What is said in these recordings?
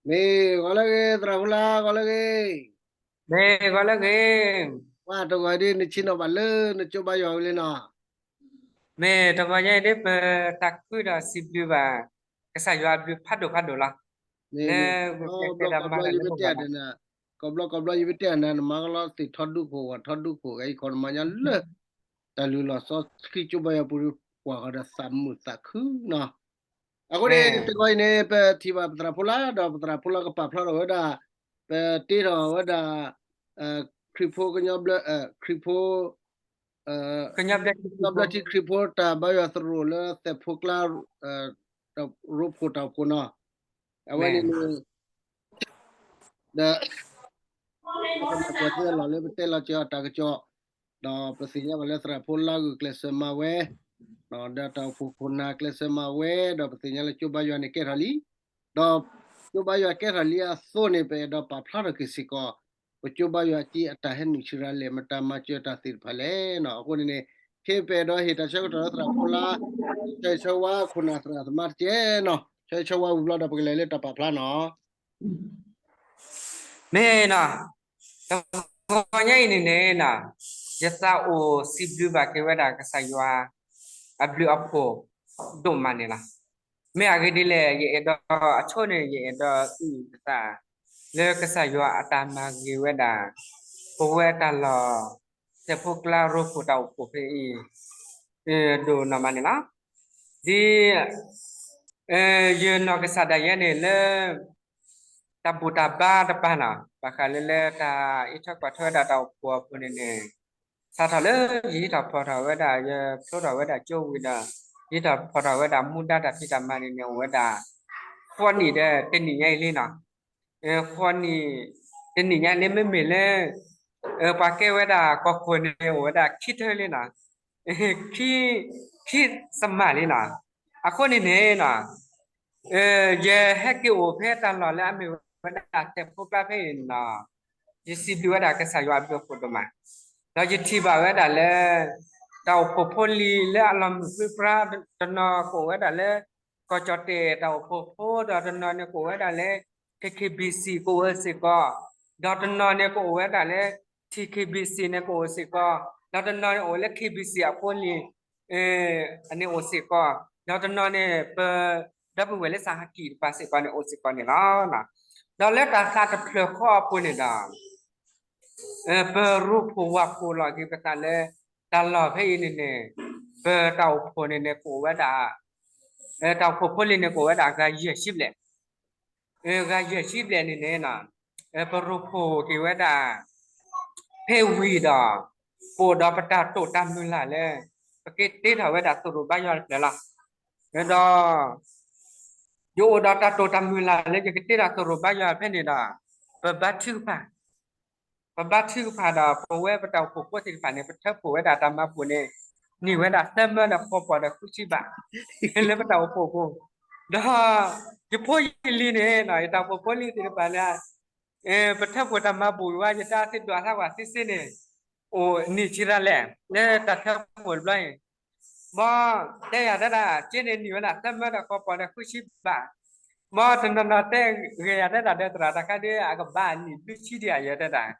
မ့ၢ်ဂီၤလၢအဂ့ၤ သရၣ်ဖိလၢ် ဂီၤလၢအဂ့ၤ, မ့ၢ်ဂီၤလၢအဂ့ၤ, ပှၤတဂီၤဒ်နဆ့ၣ်နီၤဘၣ်လၢနကၠိဘါယွၤဝံၤလံနီၤ, မ့ၢ်တဂီၤညါအံၤဒ်ပတၢ်ခုဒီးစံးဘျုးဘၣ် ကစၢ်ယွၤအဘျုးဖးဒိၣ်ဖးဒိၣ်လီၤ, လၢ ကိးဘျီကိးဘျီယမ့ၢ်တဲအီၤနၤ နမါကလီသ့ၣ်ထီၣ် ဒူခိၣ်ဝၤထီၣ် ဒူခိၣ်ဂဲၤအံၤ ခီနမါညါလၢ တၢ်လုၢ်လီၢ်စီဆှံကၠိဘါယွၤပူၤ ပှၤဂီၤဒီးသးမုာ်သးခုနီၤ, အဃိန့ၣ် တဂီၤအံၤန့ၣ် ပထံၣ်ဘၣ်ပသရၣ်ဖိလၢ် ဒီးပသရၣ်ဖိလၢ်ကပာ်ဖျါထီၣ်ဝဲဒၣ် ပတ့ထီၣ်ဝဲဒၣ် ခရံာ်ဖိကညီဘျၢ ခရံာ်ဖိ ကညီဘျၢထံခရံာ်ဖိတၢ်ဘါယွၤသရိာ်လၢသဲးဖိကျါ ရိဖှိၣ်တၢ်အိၣ်ဖှိၣ်နီၤ, အဝဲန့ၣ်န့ၣ် ဒီး ပှၤသ့ၣ်လီၤလၢပတဲလီၤစၢၤအတၢ်ကစီၣ်, ဒီးပသ့ၣ်ညါဘၣ်လၢသရၣ်ဖိလၢ်ဂုာ်ကျဲးစၢးမၤဝဲ, ဒီးတၢ်အိၣ်ဖှိၣ်ခိၣ်နၢ်ကျဲးစၢးမၤဝဲ, ဒီးပသ့ၣ်ညါလၢကၠိဘါယွၤန့ၣ်ကဲထီၣ်လံ, ဒီးကၠိဘါယွၤကဲထီၣ်လံအသိးန့ၣ် ပအဲၣ်ဒိးပာ်ဖျါထီၣ်က့ၤစ့ၢ်ကီး ပကၠိဘါယွၤအစ့အတၢ်ဟဲနုာ်ဆံရၤလဲၣ် မတၤမၤစၢၤတၢ်သ့ၣ်တဖၣ်လဲၣ်နီၤ, အဃိန့ၣ်န့ၣ် ခဲအံၤပအဲၣ်ဒိးဟ့ၣ်တၢ်ဆၢကတီၢ်လၢသရၣ်ဖိလၢ် ဆၢဂ့ၤဆၢဝါခိၣ်နၢ်သရၣ်သမါတက့ၢ်နီၤ, ဆၢဂ့ၤဆၢဝါဝံၤဘျီဒီးပကလဲၤလၢတၢ်ပာ်ဖျါနီၤ မ့ၢ်နီၤ, တဂီၤညါအံၤန့ၣ်န့ၣ်နီၤ, ယသးအိၣ်စံးဘျုးဘၣ်က့ၤဝဲဒၣ်ကစၢ်ယွၤ အဘျုးအဖှိၣ်ဒိၣ်မးန့ၣ်လီၤ. မ့ၢ်အဂ့ၢ်ဒ်လဲၣ် ယအဲၣ်ဒိးအဆိန့ၣ် ယအဲၣ်ဒိးအုၣ်ယသး လၢကစၢ်ယွၤအတၢ်မၤဂ့ၤဝဲဒၣ် ပဝဲတၢ်လီၢ် သဲးဖိကျါရိဖှိၣ်တၢ်အိၣ်ဖှိၣ်ဖဲအံၤ ဒိၣ်နီၢ်မးန့ၣ်လီၤ. ဒ် ယနီၢ်ကစၢ်ဒၣ်ယဲန့ၣ်လၢ တၢ်ဘူၣ်တၢ်ဘါတပၤနီၤ ဘၣ်ဃးလၢလၢတၢ်အံးထွဲကွၢ်ထွဲဝဲဒၣ်တၢ်အိၣ်ဖှိၣ်အပူၤန့ၣ်န့ၣ် စးထီၣ်လၢယဟံးထီၣ်ဖီၣ်ထီၣ်ဝဲဒၣ် ယဖျိထီၣ်ဝဲဒၣ်ကၠိဝံၤဒီး ယဟံးထီၣ်ဖီၣ်ထီၣ်ဝဲဒၣ်မူဒါတၢ်ဖံးတၢ်မၤန့ၣ်န့ၣ် အိၣ်ဝဲဒၣ် ဃိးနံၣ်ဒီးတနံၣ်ညါအံၤလံနီၤ, ဃိးနံၣ် တနံၣ်ညါလံ မ့မ့ၢ်လၢ ပှၤကဲဝဲဒၣ်ကီၢ်ခိၣ်န့ၣ် အိၣ်ဝဲဒၣ်ခံထၢလံနီၤ, ခံ ခံစမးလံနီၤ, အဃိန့ၣ်န့ၣ်နီၤ ယဟဲက့ၤအိၣ်ဖဲတၢ်လီၢ်လၢအမ့ၢ်ဝဲဒၣ်သဲးဖိကျါဖဲအံၤန့ၣ်နီၤ, ယစံးဘျုးဝဲဒၣ်ကစၢ်ယွၤအဘျုးအဖှိၣ်ဒိၣ်မး, ဒီးယထံၣ်ဘၣ်ဝဲဒၣ်လၢ တၢ်အိၣ်ဖှိၣ်ဖိလံၤလၢအလီၤမုၢ်ပြံပြါ တနီၤကအိၣ်ဝဲဒၣ်လၢ ကီၢ်ကၠီၣ်တဲၣ်တၢ်အိၣ်ဖှိၣ်ဖိ ဒီးတနီၤန့ၣ်ကအိၣ်ဝဲဒၣ်လၢ K K B C ကအိၣ်စ့ၢ်ကီး, ဒီးတနီၤန့ၣ်ကအိၣ်ဝဲဒၣ်လၢ T K B C န့ၣ်ကအိၣ်စ့ၢ်ကီး, ဒီးတနီၤန့ၣ်အိၣ်လၢ K B C အဖိလံၤ န့ၣ်အိၣ်စ့ၢ်ကီး, ဒီးတနီၤန့ၣ် ပဒီပုၢ်ဝဲၢ်လၢစဟကံၣ်တပၤစ့ၢ်ကီးန့ၣ်အိၣ်စ့ၢ်ကီးန့ၣ်လီၤ. ဒီးလၢတၢ်သးတဖျၢၣ်ဃီအပူၤန့ၣ်ဒီး ပရိဖှိၣ်ဝၣ်ဖှိၣ်လီၤက့ၤပသးလၢ တၢ်လီၢ်ဖဲအံၤန့ၣ်န့ၣ် ပတၢ်အိၣ်ဖှိၣ်န့ၣ်န့ၣ်ကအိၣ်ဝဲဒၣ် တၢ်အိၣ်ဖှိၣ်ဖိလံၤန့ၣ်ကအိၣ်ဝဲဒၣ်ဂၤယဲၢ်ဆံဘျဲၣ်, ဂၤယဲၢ်ဆံဘျဲၣ်န့ၣ်န့ၣ် ပရိဖှိၣ်က့ၤဝဲဒၣ် ဖဲဝံၤဒီး ပအိၣ်ဒီးပတၢ်တိာ်တၢ်မုၢ်လၢ်လၢ ပကတ့ထီၣ်ဝဲဒၣ်သရိာ်ဘါယွၤတဖျၢၣ်လီၤ. ဒီး ယအိၣ်ဒီးတၢ်တိာ်တၢ်မုၢ်လၢ်လၢယကတ့ထီၣ်သရိာ်ဘါယွၤဖဲန့ၣ်ဒီး ပဘါထုကဖၣ် ပဘါထုကဖၣ်ဒီး ပဝဲပတၢ်အိၣ်ဖှိၣ်ဖိသ့ၣ်တဖၣ်န့ၣ် ပထၢဖှိၣ်ဝဲဒၣ်တၢ်မၤဘူၣ်န့ၣ် နံၣ်ဝဲဒၣ်သၢမၢဒီးဃိးပီၢ်ဒီးဃုဆံဘး လၢပတၢ်အိၣ်ဖှိၣ်အပူၤ, ဒီး ယဖိယလံၤန့ၣ် ယတၢ်အိၣ်ဖှိၣ်ဖိလံၤသ့ၣ်တဖၣ်န့ၣ် ပထၢဖှိၣ်တၢ်မၤဘူၣ်ဝဲ ယတၢ်သ့ၣ်ဒွးသးကွၢ်သ့စ့န့ၣ် အိၣ်နံၣ်ဆံရၤလဲၣ် လၢတၢ်ထၢဖှိၣ်တဘျီအံၤ ဘီတဲယၤတဲဒၣ် က့န့ၣ်နံၣ်ဝဲဒၣ်သၢမၢဒီးဃိးပီၢ်ဒီးဃုဆံဘး, ဘီတနီၤနီၤတဲဂ့ၤယၤတဲဒၣ်ဒီးသရၣ်တၢ်ခါဒ်အကဘၣ်နံၣ်ဘျုးဆံဒံးယၤတဲဒၣ်,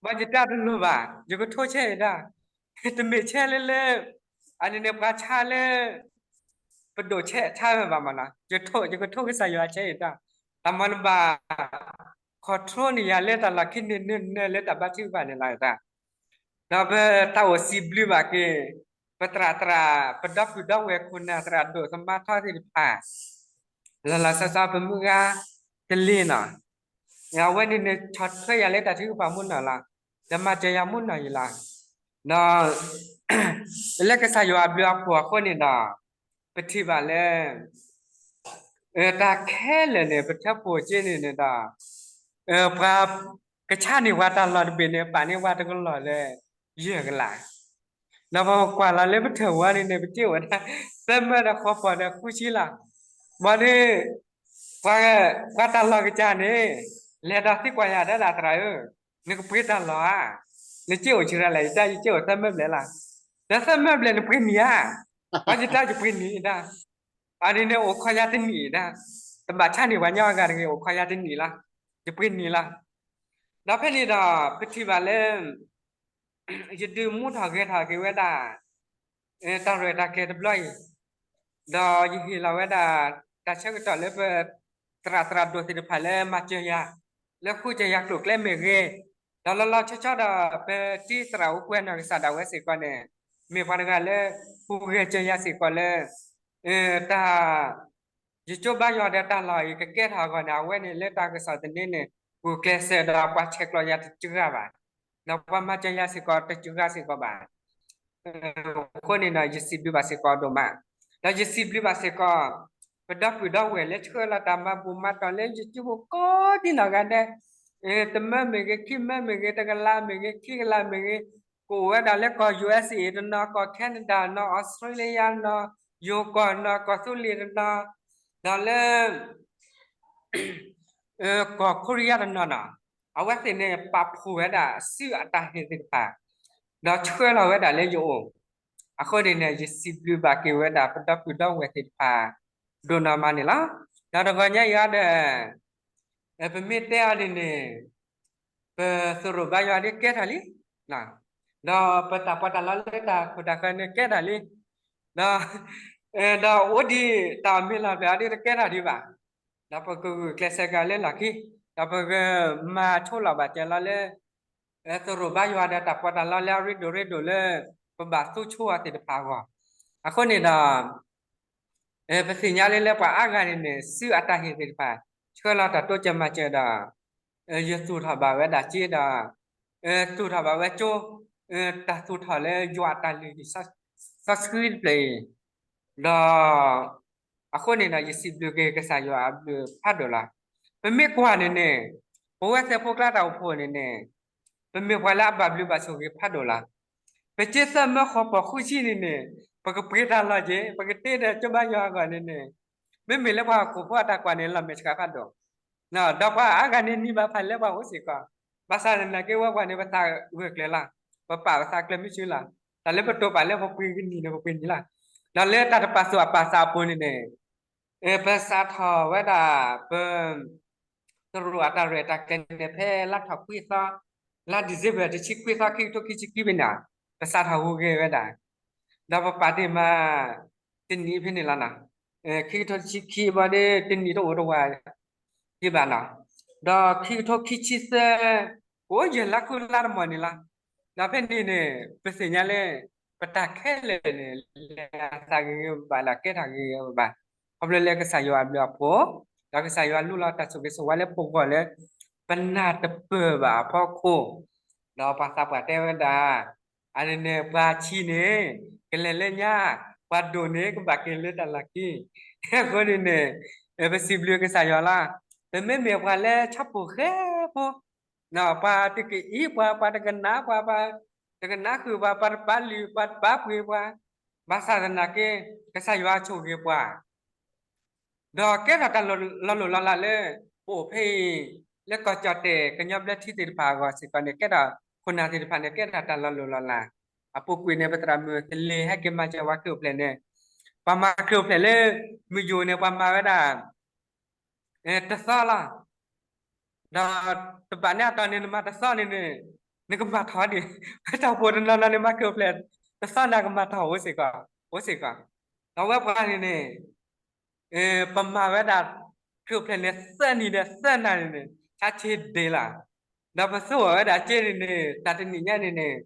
ဘီယတၢ်တလိၣ်ဘၣ် ယကထိဆဲအံၤတၢ်, တမ့ၢ်ဆဲလၢလၢ အန့ၣ်န့ၣ်ပှၤဆါလၢ ပဒိၣ်ဆဲဆါဝဲဘၣ်မးနီၤ ယကထိကစၢ်ယွၤဆဲအံၤတၢ်, တၢ်မၤနဘၣ် control န့ၢ်ယၤလၢတၢ်လီၢ်ခံန့ၣ်နၢၤနၢၤလၢတၢ်ဘါထုကဖၣ်န့ၣ်လီၤတၢ် ဒီးပတၢ်အိၣ်စံးဘျုးဘၣ်က့ၤ ပသရၣ်သရၣ် ပဒီပုၢ်ဒီဝဲၢ်ခိၣ်နၢ်သရၣ်ဒိၣ်သမါထီသ့ၣ်တဖၣ် လီၤလီၤဆီဆီပမုၢ်ဂၤတလ့ၤနီၤ, အဝဲန့ၣ်န့ၣ်ဆီၣ်ထွဲယၤလၢတၢ်ထုကဖၣ်မုၢ်နီၢ်လီၤ, ဒီးမၤစၢၤယၤမုၢ်နီၢ်အံၤလီၤ, ဒီး လၢကစၢ်ယွၤအဘျုးအဖှိၣ်အဃိန့ၣ်ဒီး ပထံၣ်ဘၣ်လၢ တၢ်ခဲလၢာ်န့ၣ် ပထၢဖှိၣ်က့န့ၣ်န့ၣ်ဒီး ပှၤကဆါန့ၢ်ပှၤတၢ်လီၢ်တဘ့ၣ်န့ၣ် ပာ်န့ၢ်ပှၤတကလီၢ်လၢ ယဲၢ်ကလး, ဒီးပကွၢ်လီၤလၢပထၢၣ်ဝါန့ၣ်န့ၣ် ပက့အိၣ်ဒၣ် သၢမၢဒီးဃိးပီၢ်ဒီးဃုဆံလီၤ, ဘၣ်ဒီး ပှၤတၢ်လီၢ်ကစၢ်န့ၣ် လဲၤဒီးသံကွၢ်ယၤတဲဒၣ်သရၣ်ဧၢ, နကပှ့ၤတၢ်လီၢ်ဧါ, နက့အိၣ်ဆံရၤလဲၣ် ယတၢ်ယက့အိၣ်သၢမၢဘျဲၣ်လီၤ, ဒီးသၢမၢဘျဲၣ်နပှ့ၤနံၣ်ဧါ, ဘၣ်ယတၢ်ယပှ့ၤနံၣ်ဒၣ်, အန့ၣ်န့ၣ်အိၣ်ခိးယၤတနံၣ်ဒၣ်, တဘၣ်ဆါန့ၢ်ပှၤညီအဂၤတဂ့ၤ အိၣ်ခိးယၤတနံၣ်လီၤ, ယပှ့ၤနံၣ်လီၤ. ဒီးဖဲန့ၣ်ဒီး ပထံၣ်ဘၣ်လၢ ယဒုးမူထီၣ်ဂဲၤထီၣ်က့ၤဝဲဒၣ် တၢ်ရဲၣ်တၢ်ကျဲၤတဘျီအံၤ, ဒီးယဟ့ၣ်လီၤဝဲဒၣ် တၢ်ဆၢကတီၢ်လၢပ သရၣ်သရၣ်ဒိၣ်သ့ၣ်တဖၣ်လၢမၤစၢၤယၤ လၢဃုစၢၤယၤကျိၤကျဲမ့ၢ်ဂ့ၤ, ဒီးလီၤလီၤဆီဆီဒီး ပတံၤသရၣ်အိၣ်ကွဲးနီၢ်ကစၢ်ဒၣ်ဝဲစ့ၢ်ကီးန့ၣ် မ့ၢ်ပှၤတဂၤလၢ ဟူးဂဲၤစၢၤယၤစ့ၢ်ကီးလၢ တၢ် ယကၠိဘါယွၤဒီးတၢ်လီၢ်အံၤကကဲထီၣ်အဂီၢ်န့ၣ် အဝဲန့ၣ်လၢတၢ်ကစီၣ်သန့န့ၣ် ဂုာ်ကျဲးစၢးဒီးပှၤဆဲးကျိးယၤတစှၤဘၣ်, ဒီးပှၤမၤစၢၤယၤစ့ၢ်ကီးတစှၤစ့ၢ်ကီးဘၣ်. အဃိန့ၣ်ဒီး ယစံးဘျုးဘၣ်စ့ၢ်ကီးဒိၣ်မး, ဒီးယစံးဘျုးဘၣ်စ့ၢ်ကီး ပဒီပုၢ်ဒီဝဲၢ်လၢဆှၢလီၤတၢ်မၤဘူၣ်မၤတီၢ်လၢယစုပူၤကိးဒံနီၢ်ဂၤဒဲး, တမၢမ့ၢ်ဂ့ၤ ခံမၢမ့ၢ်ဂ့ၤ တကလးမ့ၢ်ဂ့ၤ ခံကလးမ့ၢ်ဂ့ၤ, ကအိၣ်ဝဲဒၣ်လၢကီၢ် ယူၢ်အဲစ်အ့ တနီၤ, ကီၢ် Canada နီၤ, အီစထြ့လယါနီၤ, ယိၤကီၢ်နီၤ, ကီၢ်သူလ့ၤတနီၤ, ဒီးလၢ ကီၢ်ခိရံယါတနီၤနီၤ, အဝဲသ့ၣ်န့ၣ် ပာ်ဖှိၣ်ဝဲဒၣ်စုအတၢ်ဟ့ၣ်သ့ၣ်တဖၣ်, ဒီးဆှၢလီၤဝဲဒၣ်လၢယအိၣ်, အဃိန့ၣ်န့ၣ် ယစံးဘျုးဘၣ်က့ၤဝဲဒၣ် ပဒီပုၢ်ဒီဝဲၢ်သ့ၣ်တဖၣ် ဒိၣ်နီၢ်မးန့ၣ်လီၤ. ဒီးတဂီၤညါအံၤဒီး ပမ့ၢ်တဲအီၤဒ်န့ၣ် ပသရိာ်ဘါယွၤဒ်ကဲထီၣ်လံ, ဒီးပတၢ်ပီးတၢ်လီလၢတၢ်ခိၣ်တၢ်ဃၢၤန့ၣ်ကဲထီၣ်လံ, ဒီး ဒီးအိၣ်ဒံးတၢ်အီၣ်မ့ၤလီၢ်ဘျၢအီၤဒ်တကဲထီၣ်ဒံးဘၣ်, ဒီးပကဂုာ်ကျဲးစၢးက့ၤလၢလီၢ်ခံ, ဒီးပကမၤဆိလီၤဘၣ်စၢၤလီၤလၢ သရိာ်ဘါယွၤဒီးတၢ်ပီးတၢ်လီလၢအရ့ဒိၣ်ရ့ဒိၣ်လၢ ပဘၣ်သူဆိအီၤသ့ၣ်တဖၣ်အဂီၢ်, အဃိန့ၣ်ဒီး ပသ့ၣ်ညါလၢလၢပှၤအါဂၤန့ၣ်န့ၣ် စုအတၢ်ဟ့ၣ်သ့ၣ်တဖၣ် ဆှၢလီၤတၢ်တိစၢၤမၤစၢၤဒီး ယသူၣ်ထီၣ်ဘၣ်ဝဲဒၣ်စ့ဒီး သူၣ်ထီၣ်ဘၣ်ဝဲကၠိ, တၢ်သူၣ်ထီၣ်လၢယွၤအတၢ်လုၢ်ဟံၣ်စီဆှံတဖျၢၣ်အံၤ, ဒီး အဃိန့ၣ်ဒီး ယစံးဘျုးက့ၤကစၢ်ယွၤအဘျုးဖးဒိၣ်လီၤ. ပမ့ၢ်ကွၢ်န့ၣ်န့ၣ် ပဝဲသဲးဖိကျါတၢ်အိၣ်ဖှိၣ်န့ၣ်န့ၣ် ပမ့ၢ်ပှၤလၢအဘၣ်ဘျုးဘၣ်ဆိၣ်ဂ့ၤဖးဒိၣ်လီၤ. ပက့သၢမၢဃီၤပိာ်ဃုဆံန့ၣ်န့ၣ် ပကပှ့ၤတၢ်လီၢ်က့ၤ ပကတ့ဒီးကၠိဘါယွၤအဂီၢ်န့ၣ်န့ၣ် မ့မ့ၢ်လၢပှၤဟီၣ်ခိၣ်ဖိအတၢ်ကွၢ်န့ၣ် လီၤမဲာ်ဆှးဖးဒိၣ်, ဒီးပှၤအါဂၤန့ၣ်နံၤဘၣ်ဖးလဲၢ်ပှၤအိၣ်စ့ၢ်ကီး, ဘၣ်ဆၣ်သနာ်က့ဝဲပှၤန့ၣ် ပသးဂၢၢ်ကျၢၤလီၤ, ပပာ်ပသးကျၢၤမုၢ်ဆ့လီၤ, တၢ်လၢပတိာ်ပာ်လၢပပှ့ၤကနံၤန့ၣ် ပပှ့ၤနံၤလီၤ, ဒီးလၢတၢ်တပာ်သူၣ်အပာ်သးအပူၤန့ၣ်န့ၣ် ပစးထီၣ်ဝဲဒၣ် ပ သရိာ်အတၢ်ရဲၣ်တၢ်ကျဲၤန့ၣ် ဖဲလါထီၣ်ခွံသီ, လါ December တဆံခွံသီ ခံကထိခံဆံခံဖဲန့ၣ် ပစးထီၣ်ဟူးဂဲၤဝဲဒၣ်, ဒီးပပာ်တ့ၢ်မး တနံၣ်ဖဲန့ၣ်လီၤနီၤ, ခံကထိတဆံခံဘၣ်ဒီး တနံၣ်တအိၣ်တဝဲ ဒံးဘၣ်နီၤ, ဒီးခံကထိခံဆံသၢ ကအိၣ်ယဲၢ်လါဃုလါတမံၤန့ၣ်လီၤ. ဒီးဖဲန့ၣ်န့ၣ် ပသ့ၣ်ညါလၢ ပတၢ်ခဲလၢာ်န့ၣ် လဲၤအသးဂ့ၤဂ့ၤဘၣ်ဘၣ် ဒီးကဲထီၣ်ဂ့ၤဂ့ၤဘၣ်ဘၣ်, ခီဖျိလၢကစၢ်ယွၤအဘျုးအဖှိၣ်, ဒီးကစၢ်ယွၤလူလီၤတၢ်ဆိၣ်ဂ့ၤဆိၣ်ဝါလၢပဂီၢ်လၢ ပနၢ်တပၢၢ်ဘၣ်အဖီခိၣ်, ဒီးပှၤသးပှၢ်တဲဝဲဒၣ် အန့ၣ်န့ၣ် ပှၤဆံးန့ၣ် ကလဲၤလၢညါ, ပှၤဒိၣ်န့ၣ် ကဘၣ်က့ၤလၢတၢ်လီၢ်ခံ, အဃိန့ၣ်န့ၣ် ပစံးဘျုးကစၢ်ယွၤလီၤ. ပမ့မ့ၢ်ပှၤလၢဆၣ်ဖိဃဲဖိ, ပှၤတကအံးပှၤ, ပှၤတကနၣ်ပှၤ, ပှၤတကနၣ်ဃုာ်ပှၤ, ပှၤတပာ်လုၢ်, ပှၤတပာ်ပှ့ၤပှၤ, ဘၣ်ဆၣ်သနာ်က့ ကစၢ်ယွၤဆိၣ်ဂ့ၤပှၤ ဒီးကဲထီၣ်တၢ်လီၤလိၢ်လီၤလးလၢ ပအိၣ်ဖဲအံၤ လၢကီၢ်ကၠီၣ်တဲၣ်ကညီဘျၢထံသ့ၣ်တဖၣ်အဂီၢ်စ့ၢ်ကီးန့ၣ် ကဲထီၣ်ခိၣ်နၢ်သ့ၣ်တဖၣ်န့ၣ် ကဲထီၣ်တၢ်လီၤလိၢ်လီၤလး, အပူၤကွံာ်န့ၣ် ပသရၣ်မုၣ်သလ့ၤဟဲက့ၤမၤစၢၤပှၤခရံာ်အိၣ်ဖျဲၣ်န့ၣ်, ပှၤမၤခရံာ်အိၣ်ဖျဲၣ်လၢ မုၢ်ယိၤန့ၣ် ပှၤမၤဝဲဒၣ် တသီလီၤ. ဒီးတဘၣ်န့ၣ်အတီၢ်န့ၣ် နမၤတသီန့ၣ်န့ၣ် နကမၤထီၣ်ဒံး, ဝဲတၢ်အိၣ်ဖှိၣ်တနီၤနီၤန့ၣ် မၤခရံာ်အိၣ်ဖျဲၣ် တသီန့ၣ် ကမၤထီၣ်အိၣ်စ့ၢ်ကီး, အိၣ်စ့ၢ်ကီး, ဒီးဝဲပှၤန့ၣ်န့ၣ် ပမၤဝဲဒၣ် ခရံာ်အိၣ်ဖျဲၣ်န့ၣ် သၢနံၤဒီးသၢနၤန့ၣ်န့ၣ် ဆါဆ့ဒ့လီၤ. ဒီးပသူအီၤဝဲဒၣ်က့န့ၣ်န့ၣ် တၢ်တနံၣ်ညါန့ၣ်န့ၣ်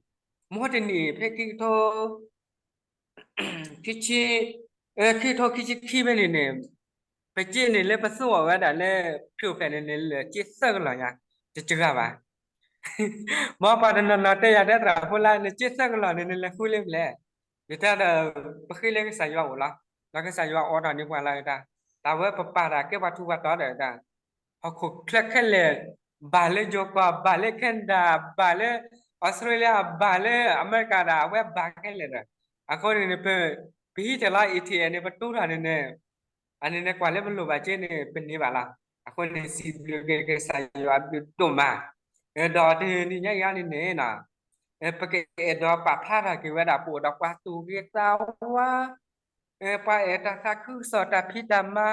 မဟိတနံၣ်ဖဲခံကထိ ခံဆံ, ခံကထိခံဆံခံဖဲန့ၣ်န့ၣ် ပက့န့ၣ်လၢပသူအီၤဝဲဒၣ်လၢ ခရံာ်အိၣ်ဖျဲၣ်န့ၣ်န့ၣ် လၢက့သၢကလီၢ်ညါ တစှၤဘၣ်. မ်ပှၤတနီၤနီၤတဲယၤ တဲသရၣ်ဖိလၢ နက့သၢကလီၢ်န့ၣ် နလဲၤဃုလၢပျဲၢ်, ယတဲဒီး ပဃ့လၢကစၢ်ယွၤအိၣ်လီၤ, ဒီးကစၢ်ယွၤအိးထီၣ်န့ၢ်ပှၤလီၤတၢ်, တၢ်ဝဲပပာ်တၢ်ကဲပှၤထူးပှၤတီၤဒီးတၢ် ဟီၣ်ခိၣ်ချၢခဲလၢာ်, ဘၣ်လၢယိၤကီၢ်, ဘၣ်လၢ Canada, ဘၣ်လၢ Australia, ဘၣ်လၢအမဲရကၤဒီး အဝဲဘၣ်ခဲလၢာ်ဒီး, အဃိန့ၣ် ပဟံးတၢ်လီၤ ATM န့ၣ် ပတူၢ်ထီၣ်န့ၣ်န့ၣ်, အန့ၣ်န့ၣ် ကွၢ်လၢပလိၣ်ဘၣ်က့န့ၣ် ပန့ၢ်ဘၣ်လီၤ. အဃိန့ၣ် စံးဘျုးက့ၤကစၢ်ယွၤအဘျုးဒိၣ်မး, ဒီးတနံၤညါအံၤန့ၣ်န့ၣ် ပကအဲၣ်ဒိးပာ်ဖျါထီၣ်က့ၤဝဲဒၣ် ပအိၣ်ဒီးပှၤသူၣ်ဂ့ၤသးဝါ, ပှၤအဲၣ်တၢ်သးခုကစီၣ်တၢ်ဖံးတၢ်မၤ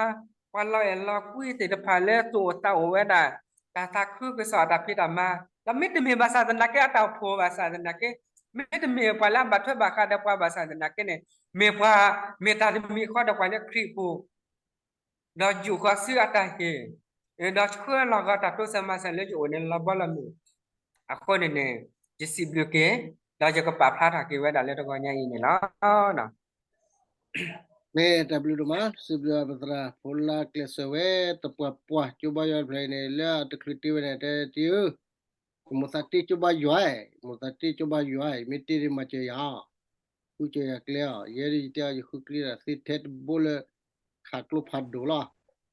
ပှၤလီၤအဲၣ်လီၤကွံသ့ၣ်တဖၣ်လၢသူၣ်အိၣ်သးအိၣ်ဝဲဒၣ် တၢ်သးခုကစီၣ်အတၢ်ဖံးတၢ်မၤ, ဒီးမ့တမ့ၢ်ဘၣ်ဆၣ်သနာ်က့ အတၢ်အိၣ်ဖှိၣ်ဘၣ်ဆၣ်သနာ်က့, မ့တမ့ၢ်ပှၤလၢအဘၣ်ထွဲဘၣ်ဃးဒီးပှၤဘၣ်ဆၣ်သနာ်က့န့ၣ်, မ့ၢ်ပှၤ, မ့ၢ်တၢ်တမံၤဃီဒီးပှၤလၢခရံာ်ပူၤ ဒီးယူာ်ဃီၤဆူအတၢ်ဟ့ၣ်, ဒီးဆှၢလီၤဂီၤတၢ်တိစၢၤမၤစၢၤလၢယအိၣ်န့ၣ် လီၤဘီလီၤမုၢ်, အဃိန့ၣ်န့ၣ်, ယစံးဘျုးက့ၤ, ဒီးယကပာ်ဖျါထီၣ်က့ၤဝဲဒၣ်လၢတဂီၤညါအံၤန့ၣ်လီၤ. မ့ၢ်တၢ်ဘျုးဒိၣ်မး, စံးဘျုးပသရၣ်ဖိလၢကျဲးစၢးဝဲ တပှၢ်ပှၢ်ကၠိဘါယွၤတဖျၢၣ်အံၤန့ၣ် လၢအတချုးတ့ဝဲန့ၣ် တဲတ့ဧၢ, မိၢ်သးတ့ကၠိဘါယွၤ, မိၢ်သးတ့ကၠိဘါယွၤ, မ့ၢ်တ့ဒ်မၤစၢၤယၤ, ဃုစၢၤယၤကျဲအီၤ, ယဲဒၣ်ယတဲအီၤ ယဃုကျံတၢ်သ့ထဲတဘိလၢ ခးကျိဖးဒိၣ်လီၤ,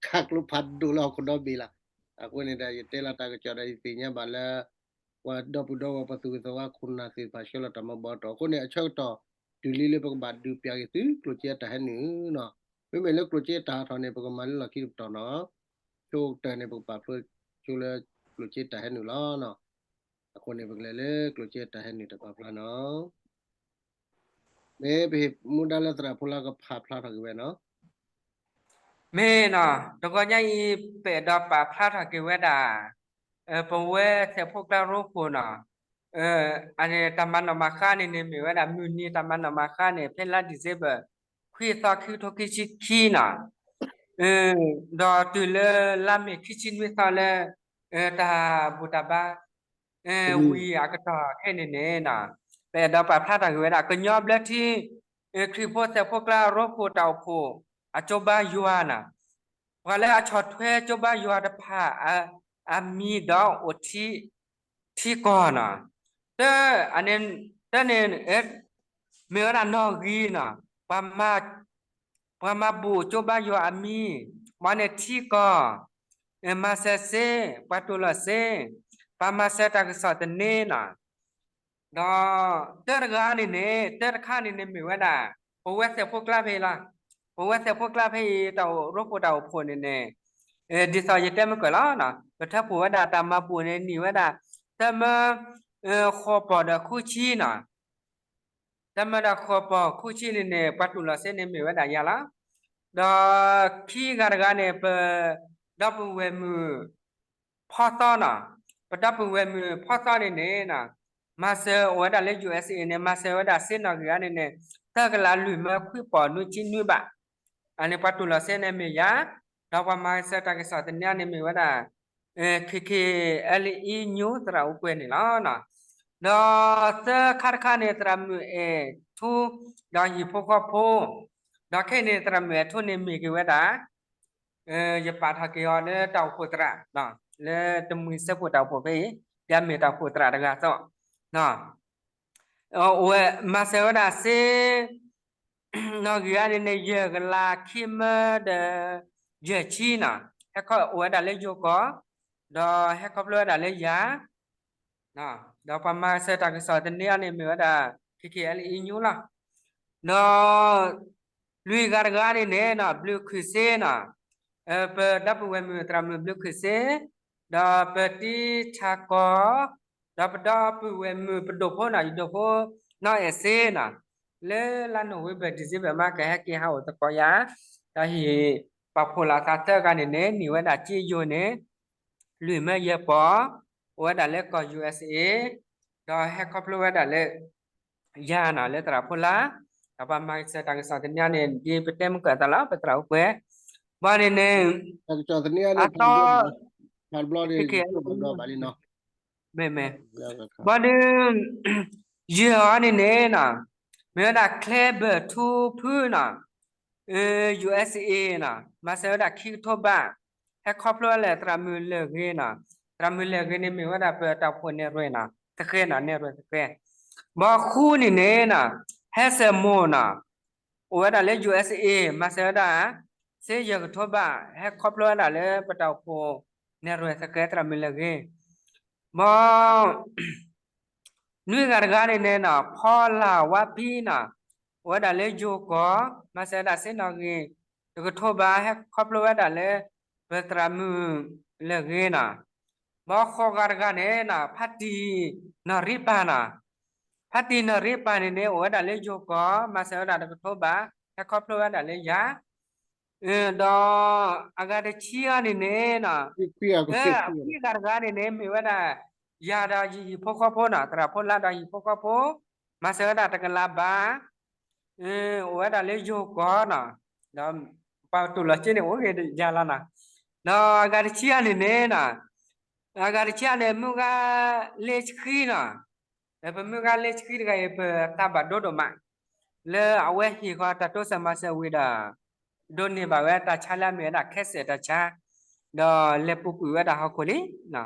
ခးကျိဖးဒိၣ်လၢဟီၣ်ခိၣ်ဒီဘ့ၣ်လီၤ. အဃိန့ၣ်ဒီး ယတဲလီၤတၢ်ကစီၣ်ဒီးယသ့ၣ်ညါဘၣ်လၢ ပှၤဒီပုၢ်ဒီဝဲၢ်ပှၤသူၣ်ဂ့ၤသးဝါခိၣ်နၢ်သ့ၣ်တဖၣ်ဆှၢလီၤတၢ်မၤဘီတီၢ်အဃိန့ၣ် အဆၢကတီၢ် တုၤလံလၢပကဘၣ်ဒုးပျးက့ၤသုကျိၣ်စ့အတၢ်ဟဲနုာ်နီၤ, မ့မ့ၢ်လၢကျိၣ်စ့အတၢ်ဟးထီၣ်န့ၣ် ပကမၤလၢလီၢ်ခံတပတီၢ်နီၤ, ဆိကတၢၢ်န့ၣ် ပကပာ်ဖျါဆိလၢကျိၣ်စ့တၢ်ဟဲနုာ်လီၤ. အဃိန့ၣ် ပကလဲၤလၢကျိၣ်စ့တၢ်ဟဲနုာ်တၢ်ပာ်ဖျါနီၤ. မ့ၢ်ပဟ့ၣ်မူဒါလၢသရၣ်ဖိလၢကဖးဖျါထီၣ်က့ၤဝဲနီၤ. မ့ၢ်နီၤ, တဂီၤညါအံၤ ပအဲၣ်ဒိးပာ်ဖျါထီၣ်က့ၤဝဲဒၣ် ပဝဲသဲးဖိကျါရိဖှိၣ်နီၤ, အန့ၣ်တၢ်မၤနီၣ်မၤဃါန့ၣ်န့ၣ် မ့ၢ်ဝဲဒၣ်မုၢ်နံၤတၢ်မၤနီၣ်မၤဃါန့ၣ် ဖဲလါ December ခွံသီ ခံကထိခံဆံခံနီၤ, ဒီးတုၤလၢလါမ့ၤခံဆံနွံသီလၢ တၢ်ဘူၣ်တၢ်ဘါ ဝံၤအကတီၢ်ခဲအံၤန့ၣ်န့ၣ်, ပအဲၣ်ဒိးပာ်ဖျါထီၣ်က့ၤဝဲဒၣ် ကညီဘျၢထံ ခရံာ်ဖိသဲးဖိကျါရိဖှိၣ်တၢ်အိၣ်ဖှိၣ် အကၠိဘါယွၤနီၤ, ပှၤလၢအဆီၣ်ထွဲကၠိဘါယွၤတဖၣ် အမံၤဒီးအိၣ်ထံကီၢ်နီၤ, တၢ်န့ၣ် မ့ၢ်ဝဲဒၣ်နီၣ်ဂံၢ်နီၤ, ပှၤမၤဘူၣ်ကၠိဘါယွၤအမံၤ, မ့ၢ်န့ၣ်ထံကီၢ်, မၤစၢၤစ့, ပှၤတူၢ်လိာ်စ့, ပှၤမၤစၢၤတၢ်ကစီၣ်သန့နီၤ, ဒီးတၢတဂၤန့ၣ်န့ၣ် တၢတခါန့ၣ်န့ၣ်မ့ၢ်ဝဲဒၣ် ပဝဲသဲးဖိကျါဖဲအံၤလီၤ. ပဝဲသဲးဖိကျါဖဲအံၤ တၢ်အိၣ်ရိဖှိၣ်တၢ်အိၣ်ဖှိၣ်န့ၣ်န့ၣ်, ဒ်သိးယတဲမ့ၢ်ကၢၢ်လီၤ, ပထၢဖှိၣ်ဝဲဒၣ်တၢ်မၤဘူၣ်န့ၣ် နံၣ်ဝဲဒၣ် တၢမၢ ဃိးပီၢ်ဒီးဃုဆံနီၤ, တၢမၢဒီးဃိးပီၢ်ဃုဆံန့ၣ်န့ၣ် ပှၤတူၢ်လိာ်စ့န့ၣ်မ့ၢ်ဝဲဒၣ်ယၤလီၤ. ဒီးခံဂၤတဂၤန့ၣ် ပဒီပုၢ်ဝဲၢ်မုၣ် ဖီသီနီၤ, ပဒီပုၢ်ဝဲၢ်မုၣ်ဖီသီန့ၣ်န့ၣ်, မၤစၢၤအိၣ်ဝဲဒၣ်လၢ USA န့ၣ် မၤစၢၤဝဲဒၣ်စ့နီၣ်ဂံၢ်အါန့ၣ်န့ၣ် သၢကလးလွံၢ်မၢခွံပီၢ်နွံဆံနွံဘး, အန့ၣ်ပှၤတူၢ်လိာ်စ့န့ၣ်မ့ၢ်ယၤ, ဒီးပှၤမၤစၢၤတၢ်ကစီၣ်သန့အါန့ၣ်မ့ၢ်ဝဲဒၣ် KKLE News သရၣ်အိၣ်ကွဲၤန့ၣ်လီၤ. ဒီးသၢခါတခါန့ၣ် သရၣ်မုၣ်အဲၣ်ထူ ဒီးဟံၣ်ဖိဃီဖိ, ဒီးခဲအံၤန့ၣ် သရၣ်မုၣ်အဲၣ်ထူန့ၣ်မ့ၢ်က့ၤဝဲဒၣ် ယပာ်ထီၣ်က့ၤအီၤလၢတၢ်အိၣ်ဖှိၣ်သရၣ်, လၢတမှံၤစၢဖှိၣ်တၢ်အိၣ်ဖှိၣ်ဖဲအံၤ, ယမ့ၢ်တၢ်အိၣ်ဖှိၣ်သရၣ်တဂၤသီ, အိၣ်ဝဲမၤစၢၤဝဲဒၣ်စ့ နီၣ်ဂံၢ်အါန့ၣ်န့ၣ် ယဲၢ်ကလးခံမၢဒီး ယဲၢ်ဆံနီၤ, ဟဲခီအိၣ်ဝဲဒၣ်လၢယိၤကီၢ်, ဒီးဟဲခီဖျိဝဲဒၣ်လၢယၤ ဒီးပှၤမၤစၢၤတၢ်ကစီၣ်သန့အါန့ၣ်မ့ၢ်ဝဲဒၣ် KKLE News လီၤ. ဒီး လွံၢ်ဂၤတဂၤန့ၣ်န့ၣ်နီၤ ဘျုးခုၣ်စ့နီၤ, ပဒီပုၢ်ဝဲၢ်မုၣ်သရၣ်မုၣ်ဘျုးခုၣ်စ့, ဒီးပတံထးကီၢ်, ဒီးပဒီပုၢ်ဝဲၢ်မုၣ်ပဒိၣ်ဖိနီၤ ယဒိၣ်ဖိနီၢ်အဲၣ်စ့နီၤ, လၢလါနိၣ်ဝ့ဘၢၣ် December မး ကဟဲက့ၤဟးအိၣ်သကိးယၤ, ဒီးဟ့ၣ်ပာ်ဖှိၣ်လိာ်သးသၢဂၤန့ၣ်န့ၣ် နံၣ်ဝဲဒၣ်စ့ယိၤန့ၣ် လွံၢ်မၢယဲၢ်ပီၢ်, အိၣ်ဝဲဒၣ်လၢကီၢ် USA, ဒီးဟဲခီဖျိဝဲဒၣ်လၢ ယၤနီၤ လၢသရၣ်ဖိလၢ်, ဒီးပှၤမၤစၢၤတၢ်ကစီၣ်သန့န့ၣ် ဒ်ပတဲမုၢ်ကၢၢ်သးလီၤ ပသရၣ်အိၣ်ကွဲၤ, ဘၣ်န့ၣ်န့ၣ် တၢ်ကစီၣ်သန့န့ၣ် ဖးတဘျီန့ၣ် ဘၣ်လံနီၤ, မ့မ့ၢ်, ဘၣ်ဒီး ယဲၢ်အီၤန့ၣ်န့ၣ်နီၤ, မ့ၢ်ဝဲဒၣ် Claire ဘၢၣ်ထူဖုနီၤ, USA နီၤ မၤစၢၤဝဲဒၣ်ခံကထိဘး, ဟဲခီဖျိဝဲလၢသရၣ်မုၣ်လၢၢ်ဂ့ၤနီၤ, သရၣ်မုၣ်လၢၢ်ဂ့ၤန့ၣ်မ့ၢ်ဝဲဒၣ် ပတၢ်အိၣ်ဖှိၣ်နဲၣ်ရွဲၣ်နီၤ သဃဲနီၤ နဲၣ်ရွဲၣ်သဃဲ, ဘၣ်ဃုန့ၣ်န့ၣ်နီၤ ဟဲစၢၣ်မိၢ်နီၤ, အိၣ်ဝဲဒၣ်လၢ USA မၤစၢၤဝဲဒၣ် စ့ယဲၢ်ကထိဘး ဟဲခီဖျိဝဲဒၣ်လၢပတၢ်အိၣ်ဖှိၣ်နဲၣ်ရွဲၣ်သဃဲသရၣ်မုၣ်လၢၢ်ဂ့ၤ, ဘၣ် နွံဂၤတဂၤန့ၣ်န့ၣ်နီၤ ဖီလာ်ဝါဖံနီၤ, အိၣ်ဝဲဒၣ်လၢယိၤကီၢ် မၤစၢၤဝဲဒၣ်စ့နီၣ်ဂံၢ် တကထိဘး ဟဲခီဖျိဝဲဒၣ်လၢ ပသရၣ်မုၣ်လၢၢ်ဂ့ၤနီၤ, ဘၣ်ဃိးဂၤတဂၤန့ၣ်နီၤ ဖါတံၢ်နီၢ်ရံပၤနီၤ, ဖါတံၢ်နီၢ်ရံပၤန့ၣ်န့ၣ် အိၣ်ဝဲဒၣ်လၢယိၤကီၢ် မၤစၢၤဝဲဒၣ်တကထိဘး ဟဲခီဖျိဝဲဒၣ်လၢယၤ ဒီးအဂၤတဆံအံၤန့ၣ်န့ၣ်, အဂၤတဂၤန့ၣ်န့ၣ် မ့ၢ်ဝဲဒၣ် ယၤဒီးယဟံၣ်ဖိဃီဖိနီၤ, သရၣ်ဖိလါဒီးဟံၣ်ဖိဃီဖိ, မၤစၢၤဝဲဒၣ်တကလးဘး, အိၣ်ဝဲဒၣ်လၢယိၤကီၢ်နီၤ, ဒီးပှၤတူၢ်လိာ်စ့န့ၣ် အိၣ်ဂ့ၤယၤလီၤနီၤ, ဒီးအဂၤတဆံအံၤန့ၣ်န့ၣ်နီၤ, အဂၤတဆံအံၤန့ၣ် မုၢ်ဂၤလ့ဆှံနီၤ, ပမုၢ်ဂၤလ့ဆှံတဂၤအံၤ ပသးဘၣ်ဒိဒိၣ်မး, လၢအဝဲဟ့ၣ်ဃီတၢ်တိစၢၤမၤစၢၤဝံၤဒီး ဒိးန့ၢ်ဘၣ်ဝဲတၢ်ဆါလၢအမ့ၢ်ဝဲဒၣ်ခဲစဲးတၢ်ဆါ, ဒီးလဲၤပူၤကွံာ်ဝဲဒၣ်ဟီၣ်ခိၣ်လံ.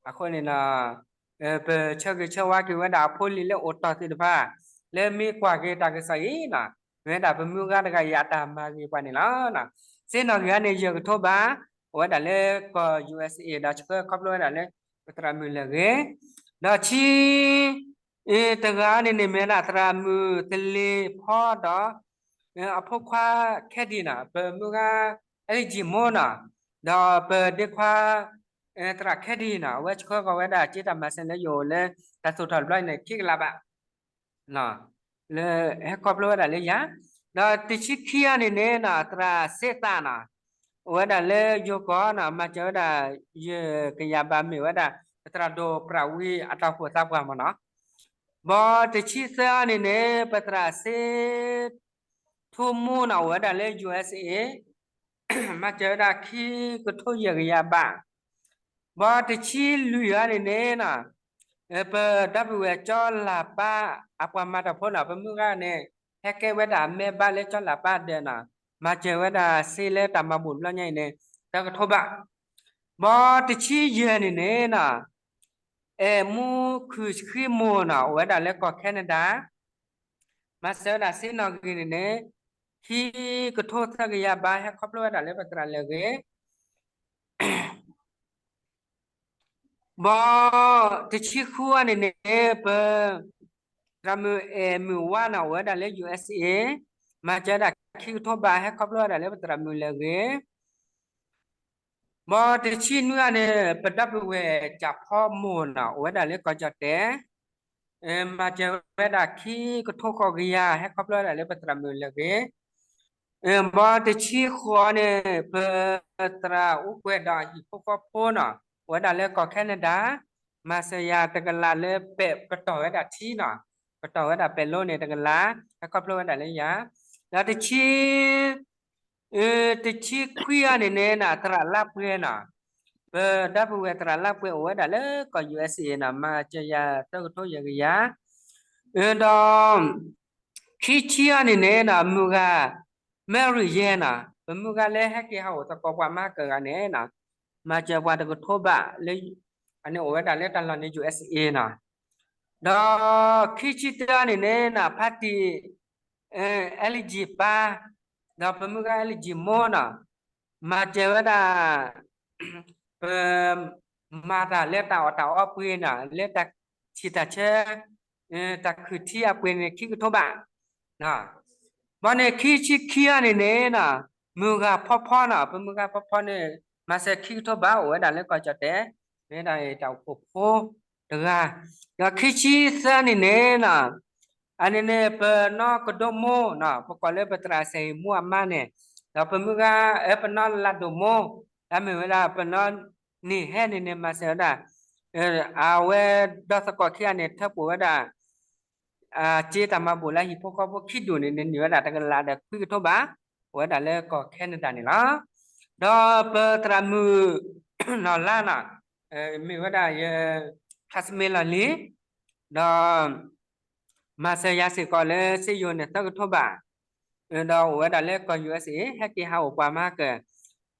အဃိန့ၣ်ဒီး ပဆၢဂ့ၤဆၢဝါက့ၤဝဲဒၣ်အဖိလံၤလၢအိၣ်တီၢ်သ့ၣ်တဖၣ် လၢမ့ၢ်ကွၢ်က့ၤတၢ်ကစီၣ်အံၤနီၤ, မ့ၢ်ဝဲဒၣ်ပမုၢ်ဂၤတဂၤအံၤအတၢ်မၤဂ့ၤပှၤန့ၣ်လီၤ. စ့နီၣ်ဂံၢ်အံၤန့ၣ် ယဲၢ်ကထိဘး, အိၣ်ဝဲဒၣ်လၢကီၢ် ယူႇအ့ၣ်စ့ၣ်အ့ၣ် ဒီးဆှၢခီဖျိဝဲဒၣ်လၢ ပသရၣ်မုၣ်လဲၤဂ့ၤ, ဒီးဆံ တဂၤန့ၣ်န့ၣ်မ့ၢ်ဝဲဒၣ်သရၣ်မုၣ်သလ့ၤဖီဒီး အဖိခွါခဲဒံးနီၤ, ပမုၢ်ဂၤ အဲလ်ကံမိၢ်နီၤ, ဒီးပဒ့ခွါ သရၣ်ခဲဒံးနီၤ, အဝဲဆှၢဃီၤဝဲဒၣ်စ့တၢ်မၤစၢၤလၢယအိၣ်လၢ တၢ်သူၣ်ထီၣ်တဘျီအံၤန့ၣ် ခံကလးဘး လၢဟဲခီဖျိဝဲဒၣ်လၢယၤ, ဒီးတဆံခံအံၤန့ၣ်န့ၣ်နီၤ သရၣ်စ့သးနီၤ, အိၣ်ဝဲဒၣ်လၢယိၤကီၢ်နီၤ, မၤစၢၤဝဲဒၣ် ယဲၢ်ကယၤဘး မ့ၢ်ဝဲဒၣ် ပသရၣ်ဒိၣ်ပြးဝံအတၢ်အိၣ်ဖှိၣ်သးပှၢ်မ့ၢ်နီၤ, ဘီတဆံသၢအံၤန့ၣ်န့ၣ် ပသရၣ်စ့ ထူမူနီၤ အိၣ်ဝဲဒၣ်လၢ ယူႇအ့ၣ်စ့ၣ်အ့ၣ်, မၤစၢၤဝဲဒၣ်ခံကထိယဲၢ်ကယၤဘး, ဘီတဆံလွံၢ်အံၤန့ၣ်န့ၣ်နီၤ, ပဒီပုၢ်ဝဲၢ်ကၠီလၤပၢ်အပှၤမၤတၢ်ဖိနီၤ, ပမုၢ်ဂၤန့ၣ် ဟဲကဲဝဲဒၣ်မဲဘါလၢကၠီလၤပၢ်ဒီးနီၤ, မၤစၢၤဝဲဒၣ်စ့လၢတၢ်မၤဘူၣ်တဘျီညါအံၤန့ၣ် သၢကထိဘး, ဘီတဆံယဲၢ်န့ၣ်န့ၣ်နီၤ, အဲၣ်မူခုၣ်ဆှံမိၢ်နီၤ အိၣ်ဝဲဒၣ်လၢကီၢ်ခဲနဒၤ, မၤစၢၤဝဲဒၣ်စ့နီၣ်ဂံၢ်န့ၣ်န့ၣ် ခံကထိသၢကယၤဘး ဟဲခီဖျိဝဲဒၣ်လၢပသရၣ်လဲၤဂ့ၤ ဘီတဆံဃုအံၤန့ၣ်န့ၣ် ပ သရၣ်မုၣ်အဲၣ်မုၣ်ဝါနီၤ အိၣ်ဝဲဒၣ်လၢ ယူႇအ့ၣ်စ့ၣ်အ့ၣ်, မၤစၢၤဝဲဒၣ်ခံကထိဘး ဟဲခီဖျိဝဲဒၣ်လၢပသရၣ်မုၣ်လဲၤဂ့ၤ ဘီတဆံနွံအံၤန့ၣ် ပဒီပုၢ်ဝဲၢ်ကၠၣ်ဖီမိၢ်နီၤ အိၣ်ဝဲဒၣ်လၢကီၢ်ကၠီၣ်တဲၣ်, မၤစၢၤဝဲဒၣ်ခံကထိဃိးကယၤ ဟဲခီဖျိဝဲဒၣ်လၢပသရၣ်မုၣ်လဲၤဂ့ၤ, ဘီတဆံဃိးအံၤန့ၣ် ပသရၣ်အူကွဲၤဒီးအဟံၣ်ဖိဃီဖိနီၤ အိၣ်ဝဲဒၣ်လၢကီၢ်ခဲနဒၤ, မၤစၢၤယၤတကလးလၢပဲာ်ပတီၢ်ဝဲဒၣ်ထံနီၤ, ပတီၢ်ဝဲဒၣ်ပဲာ်လိန့ၣ်တကလး ဟဲခီဖျိဝဲဒၣ်လၢယၤ, ဒီးတဆံ တဆံခွံအံၤန့ၣ်န့ၣ်နီၤ သရၣ်လါပှဲၤနီၤ, ပဒီပုၢ်ဝဲၢ်သရၣ်လါပှဲၤအိၣ်ဝဲဒၣ်လၢကီၢ် ယူႇအ့ၣ်စ့ၣ်အ့ၣ်နီၤ မၤစၢၤယၤသၢကထိယဲၢ်ကယၤ, ဒီး ခံဆံအံၤန့ၣ်န့ၣ်နီၤ မုၢ်ဂၤ မဲရံယဲနီၤ ပမုၢ်ဂၤလၢဟဲက့ၤဟးအိၣ်သကိးပှၤမၤကဂၤန့ၣ်နီၤ, မၤစၢၤပှၤတကထိဘးလၢ အန့ၣ်အိၣ်ဝဲဒၣ်လၢတၢ်လီၢ်န့ၣ် ယူႇအ့ၣ်စ့ၣ်အ့ၣ်နီၤ, ဒီးခံဆံတၢန့ၣ်န့ၣ်နီၤ ဖါတံၢ် အဲလ်ကံပၢ်, ဒီးပမုၢ်ဂၤအဲလ်ကံမိၢ်နီၤ, မၤစၢၤဝဲဒၣ် ပ မၤတၢ်လၢတၢ်အီၣ်တၢ်အီပှ့ၤနီၤ လၢတၢ်ဆံၣ်တၢ်ဆၢ တၢ်ခုၣ်ထံအပှ့ၤန့ၣ် ခံကထိဘး, ဘီန့ၣ်ခံဆံခံအံၤန့ၣ်န့ၣ်နီၤ မုၢ်ဂၤဖီဖီနီၤ ပမုၢ်ဂၤဖီဖီန့ၣ် မၤစၢၤခံကထိဘး အိၣ်ဝဲဒၣ်လၢကီၢ်ကၠီၣ်တဲၣ် မ့ၢ်ဝဲဒၣ်တၢ်အိၣ်ဖှိၣ်ဖိတဂၤ, ဒီးခံဆံသၢန့ၣ်န့ၣ်နီၤ အန့ၣ်န့ၣ် ပနီၢ်ကဒိမိၢ်နီၤ ပကိးလၢပသရၣ်စဲၣ်ဟံၣ်မူအမါန့ၣ်, ဒီးပမုၢ်ဂၤ အၢ ပနီၢ်လးဒိၣ်မိၢ်, တၢ်မ့ၢ်ဝဲဒၣ် ပနီၢ်နံၣ်ဟဲန့ၣ်န့ၣ် မၤစၢၤဝဲဒၣ် အဝဲဒီသကိးခံဂၤန့ၣ် ထၢဖှိၣ်ဝဲဒၣ် စ့တၢ်မၤဘူၣ်လၢဟံၣ်ဖိဃီဖိခံဒူၣ်န့ၣ် န့ၢ်ဝဲဒၣ်တကလးဒီးခွံကထိဘး, အိၣ်ဝဲဒၣ်လၢကီၢ်ခဲနဒၤန့ၣ်လီၤ. ဒီးပသရၣ်မုၣ်နီၢ်လါနီၤ မ့ၢ်ဝဲဒၣ်ယ classmate လီၤလံ, ဒီး မၤစၢၤယၤစ့ၢ်ကီးလၢစ့ယိၤန့ၣ်သၢကထိဘး, ဒီးအိၣ်ဝဲဒၣ်လၢကီၢ် ယူႇအ့ၣ်စ့ၣ်အ့ၣ် ဟဲက့ၤဟးအိၣ်ပှၤမၤကၢၤ,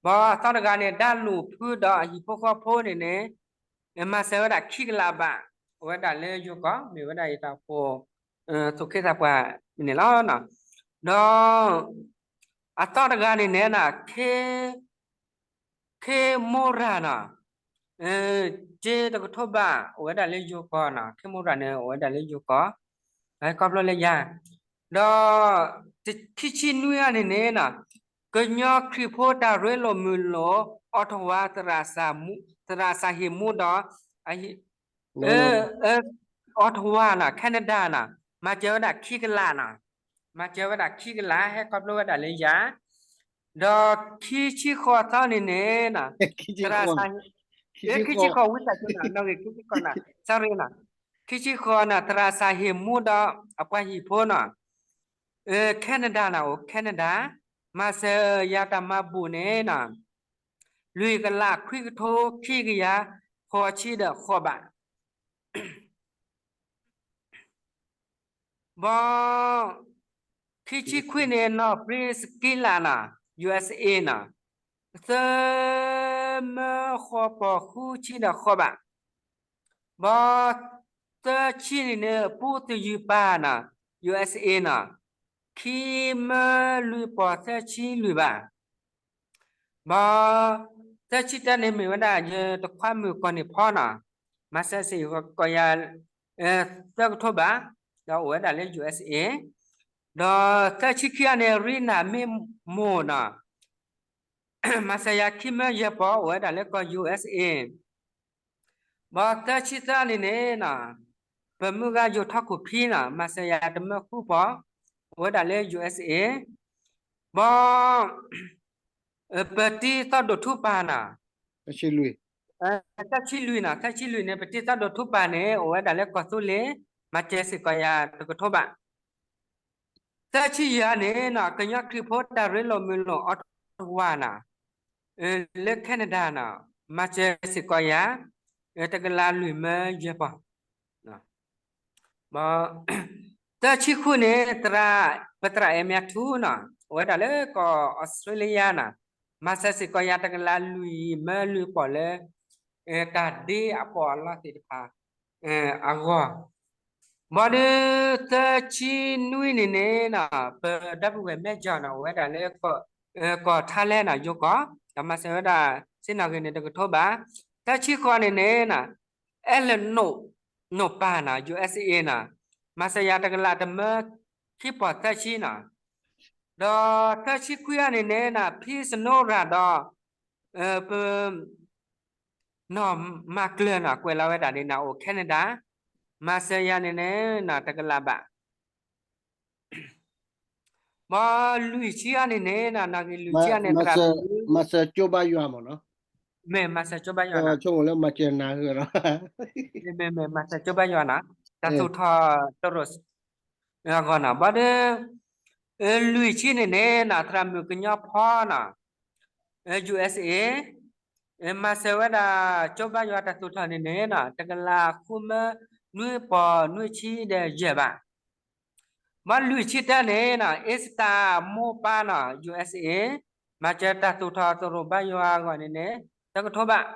ဘီအသီတဂၤန့ၣ် ဒၣ်လူၢ်ဖုဒီးအဟံၣ်ဖိဃီဖိန့ၣ်န့ၣ် မၤစၢၤဝဲဒၣ်ခံကလးဘး, အိၣ်ဝဲဒၣ်လၢယိၤကီၢ် မ့ၢ်ဝဲဒၣ်ယတၢ်အိၣ်ဖှိၣ် သူၣ်က့သးပှၢ်န့ၣ်လီၤ. ဒီး အသီတဂၤန့ၣ်န့ၣ် ခ့မိရၤနီၤ, စ့တကထိဘး အိၣ်ဝဲဒၣ်လၢယိၤကီၢ်နီၤ, ခ့မိရၤန့ၣ် အိၣ်ဝဲဒၣ်လၢယိၤကီၢ်, ခီဖျိလၢယၤ, ဒီး ခံဆံနွံအံၤန့ၣ်န့ၣ်နီၤ, ကညီခရံာ်ဖိတၢ်ရ့လိာ်မုာ်လိာ် အီထဝါ သရၣ်စၢ်ဟံၣ်မူဒီး အီထဝါနီၤ ခဲနဒၤနီၤ မၤစၢၤဝဲဒၣ်ခံကလးနီၤ, မၤစၢၤဝဲဒၣ်ခံကလး ဟဲခီဖျိဝဲဒၣ်လၢယၤ, ဒီးခံဆံဃိးသီန့ၣ်န့ၣ်, သရၣ်, ခံဆံဃိးဝံသးစူၤနီၤ, နီၣ်ဂံၢ်ခံဆံဃိးနီၤ, sorryနီၤ, ခံဆံဃိးနီၤ, သရၣ်စၤဟ့ၣ်မူဒီးအပှၤဟံၣ်ဖိနီၤ, Canadaနီၤ, အိၣ် Canada, မၤစၢၤယၤတၢ်မၤဘူၣ်န့ၣ်နီၤ, လွံၢ်ကလးခွံကထိခံကယၤဃိးဆံဒီးဃိးဘး ဘီ ခံဆံခွံန့ၣ်နီၤ Prince Kilaနီၤ ယူႇအၢၣ်စ်အ့နီၤ, သၢမၢဃိးပီၢ်ဃုဆံဒီးဃိးဘး, ဘီ သၢဆံန့ၣ်န့ၣ် ပူသယုၢ်ပၢ်နီၤ ယူႇအၢၣ်စ်အ့နီၤ, ခံမၢလွံၢ်ပီၢ်သၢဆံလွံၢ်ဘး ဘီ သၢဆံတၢန့ၣ်မ့ၢ်ဝဲဒၣ် ယတခွါမုၣ်ကီၢ်န့ၣ်ဖီနီၤ, မၤစၢၤစ့ၢ်ကီးယၤ သၢကထိဘး, ဒီးအိၣ်ဝဲဒၣ်လၢ ယူႇအၢၣ်စ်အ့, ဒီးသၢဆံခံအန့ၣ် ရံနၤမ့ၢ်မိၢ်နီၤ, မၤစၢၤယၤခံမၢယဲၢ်ပီၢ် အိၣ်ဝဲဒၣ်လၢကီၢ် ယူႇအၢၣ်စ်အ့ ဘီသၢဆံသၢန့ၣ်န့ၣ်နီၤ, ပမုၢ်ဂၤယိၤထီၣ်ခိၣ်ခံနီၤ, မၤစၢၤယၤတမၢဃုပီၢ်, အိၣ်ဝဲဒၣ်လၢ ယူႇအၢၣ်စ်အ့, ဘီ ပတံသီၣ်ဒိၣ်ထူပၢ်နီၤ, သၢဆံလွံၢ်နီၤ, သၢဆံလွံၢ်န့ၣ် ပတံသီၣ်ဒိၣ်ထူပၢ်န့ၣ် အိၣ်ဝဲဒၣ်လၢကီၢ်သူလ့ၤ, မၤစၢၤစ့ၢ်ကီးယၤတကထိဘး သၢဆံယဲၢ်န့ၣ်နီၤ, ကညီခရံာ်ဖိတၢ်ရ့လိာ်မုာ်လိာ် Ottawaနီၤ, လၢ Canada နီၤ, မၤစၢၤစ့ၢ်ကီးယၤ တကလးလွံၢ်မၢယဲၢ်ပီၢ်, သၢဆံဃုန့ၣ် သရၣ်, ပသရၣ်အဲၣ်မၠးထူနီၤ, အိၣ်ဝဲဒၣ်လၢကီၢ်အီစထြ့လယါနီၤ, မၤစၢၤစ့ၢ်ကီးယၤတကလးလွံၢ်မၢလွံၢ်ပီၢ်လၢ တၢ်ဒ့အပီၢ်အလီၢ်သ့ၣ်တဖၣ်အဂီၢ်, ဘီဒုး သၢဆံနွံန့ၣ်န့ၣ်နီၤ, ပဒီပုၢ်ဝဲၢ်မဲၢ်ကၠီၤနီၤ, အိၣ်ဝဲဒၣ်လၢ ကီၢ်ထါလဲနီၤ, ယိၤကီၢ်, ဒီးမၤစၢၤဝဲဒၣ် စ့နီၣ်ဂံၢ်န့ၣ်တကထိဘး, သၢဆံဃိးန့ၣ်န့ၣ်နီၤ, အဲလၢၣ်နိၣ်ပၢ်နီၤ, ယူႇအၢၣ်စ်အ့နီၤ, မၤစၢၤယၤတကလးတမၢခံပီၢ်သၢဆံနီၤ, ဒီးသၢဆံခွံအန့ၣ်န့ၣ်နီၤ, ဖံစနိရၤဒီး ပ နီၢ်မၤကျၢၤနီၤ, ကွဲးလီၤဝဲဒၣ်န့ၣ်နီၤ, အိၣ် Canada, မၤစၢၤယၤန့ၣ်န့ၣ်နီၤ, တကလးဘး ဘီလွံၢ်ဆံအန့ၣ်န့ၣ်နီၤ, နီၣ်ဂံၢ်လွံၢ်ဆံအန့ၣ် သရၣ်မုၣ်, မၤစၢၤကၠိဘါယွၤမ့ၢ်နီၤ, မ့ၢ်မၤစၢၤကၠိဘါယွၤနီၤ, ဆိကမိၣ်လၢမၤစၢၤနၤဟၢဒီး, မ့ၢ်မ့ၢ်မၤစၢၤကၠိဘါယွၤနီၤ, တၢ်သူၣ်ထီၣ်တရိၤအဂီၢ်နီၤ, ဘီဒုး လွံၢ်ဆံန့ၣ်န့ၣ်နီၤ, သရၣ်မုၣ်ကညီဖီနီၤ, ယူႇအၢၣ်စ်အ့ မၤစၢၤဝဲဒၣ်ကၠိဘါယွၤတၢ်သူၣ်ထီၣ်န့ၣ်န့ၣ်နီၤ, တကလးဃုမၢနွံပီၢ်နွံဆံဒီးယဲၢ်ဘး, ဘီလွံၢ်ဆံတၢန့ၣ်နီၤ, အ့စတၢ်မိၢ်ပၢ်နီၤ, ယူႇအၢၣ်စ်အ့, မၤစၢၤတၢ်သူၣ်ထီၣ်တရိၤဘါယွၤအဂီၢ်န့ၣ်န့ၣ် တကထိဘး,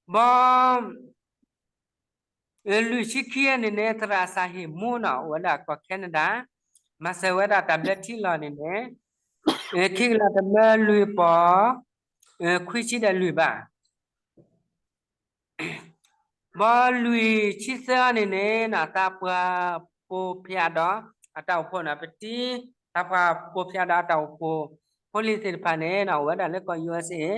ဘီ လွံၢ်ဆံခံန့ၣ်န့ၣ် သရၣ်စၤဟ့ၣ်မူနီၤ, အိၣ်ဝဲဒၣ်ကီၢ် Canada, မၤစၢၤဝဲဒၣ်တၢ်ဘျၢထံလီၢ်န့ၣ်န့ၣ် ခံကလးတမၢလွံၢ်ပီၢ် ခွံဆံဒီးလွံၢ်ဘး, ဘီလွံၢ်ဆံသၢန့ၣ်န့ၣ် သးပှၢ်ပိာ်ဖၠးဒီးအတၢ်အိၣ်ဖှိၣ်နီၤ, ပတံၤသးပှၢ်ပိာ်ဖၠးဒီးအတၢ်အိၣ်ဖှိၣ် ဖိလံၤသ့ၣ်တဖၣ်န့ၣ် အိၣ်ဝဲဒၣ်လၢကီၢ် ယူႇအၢၣ်စ်အ့,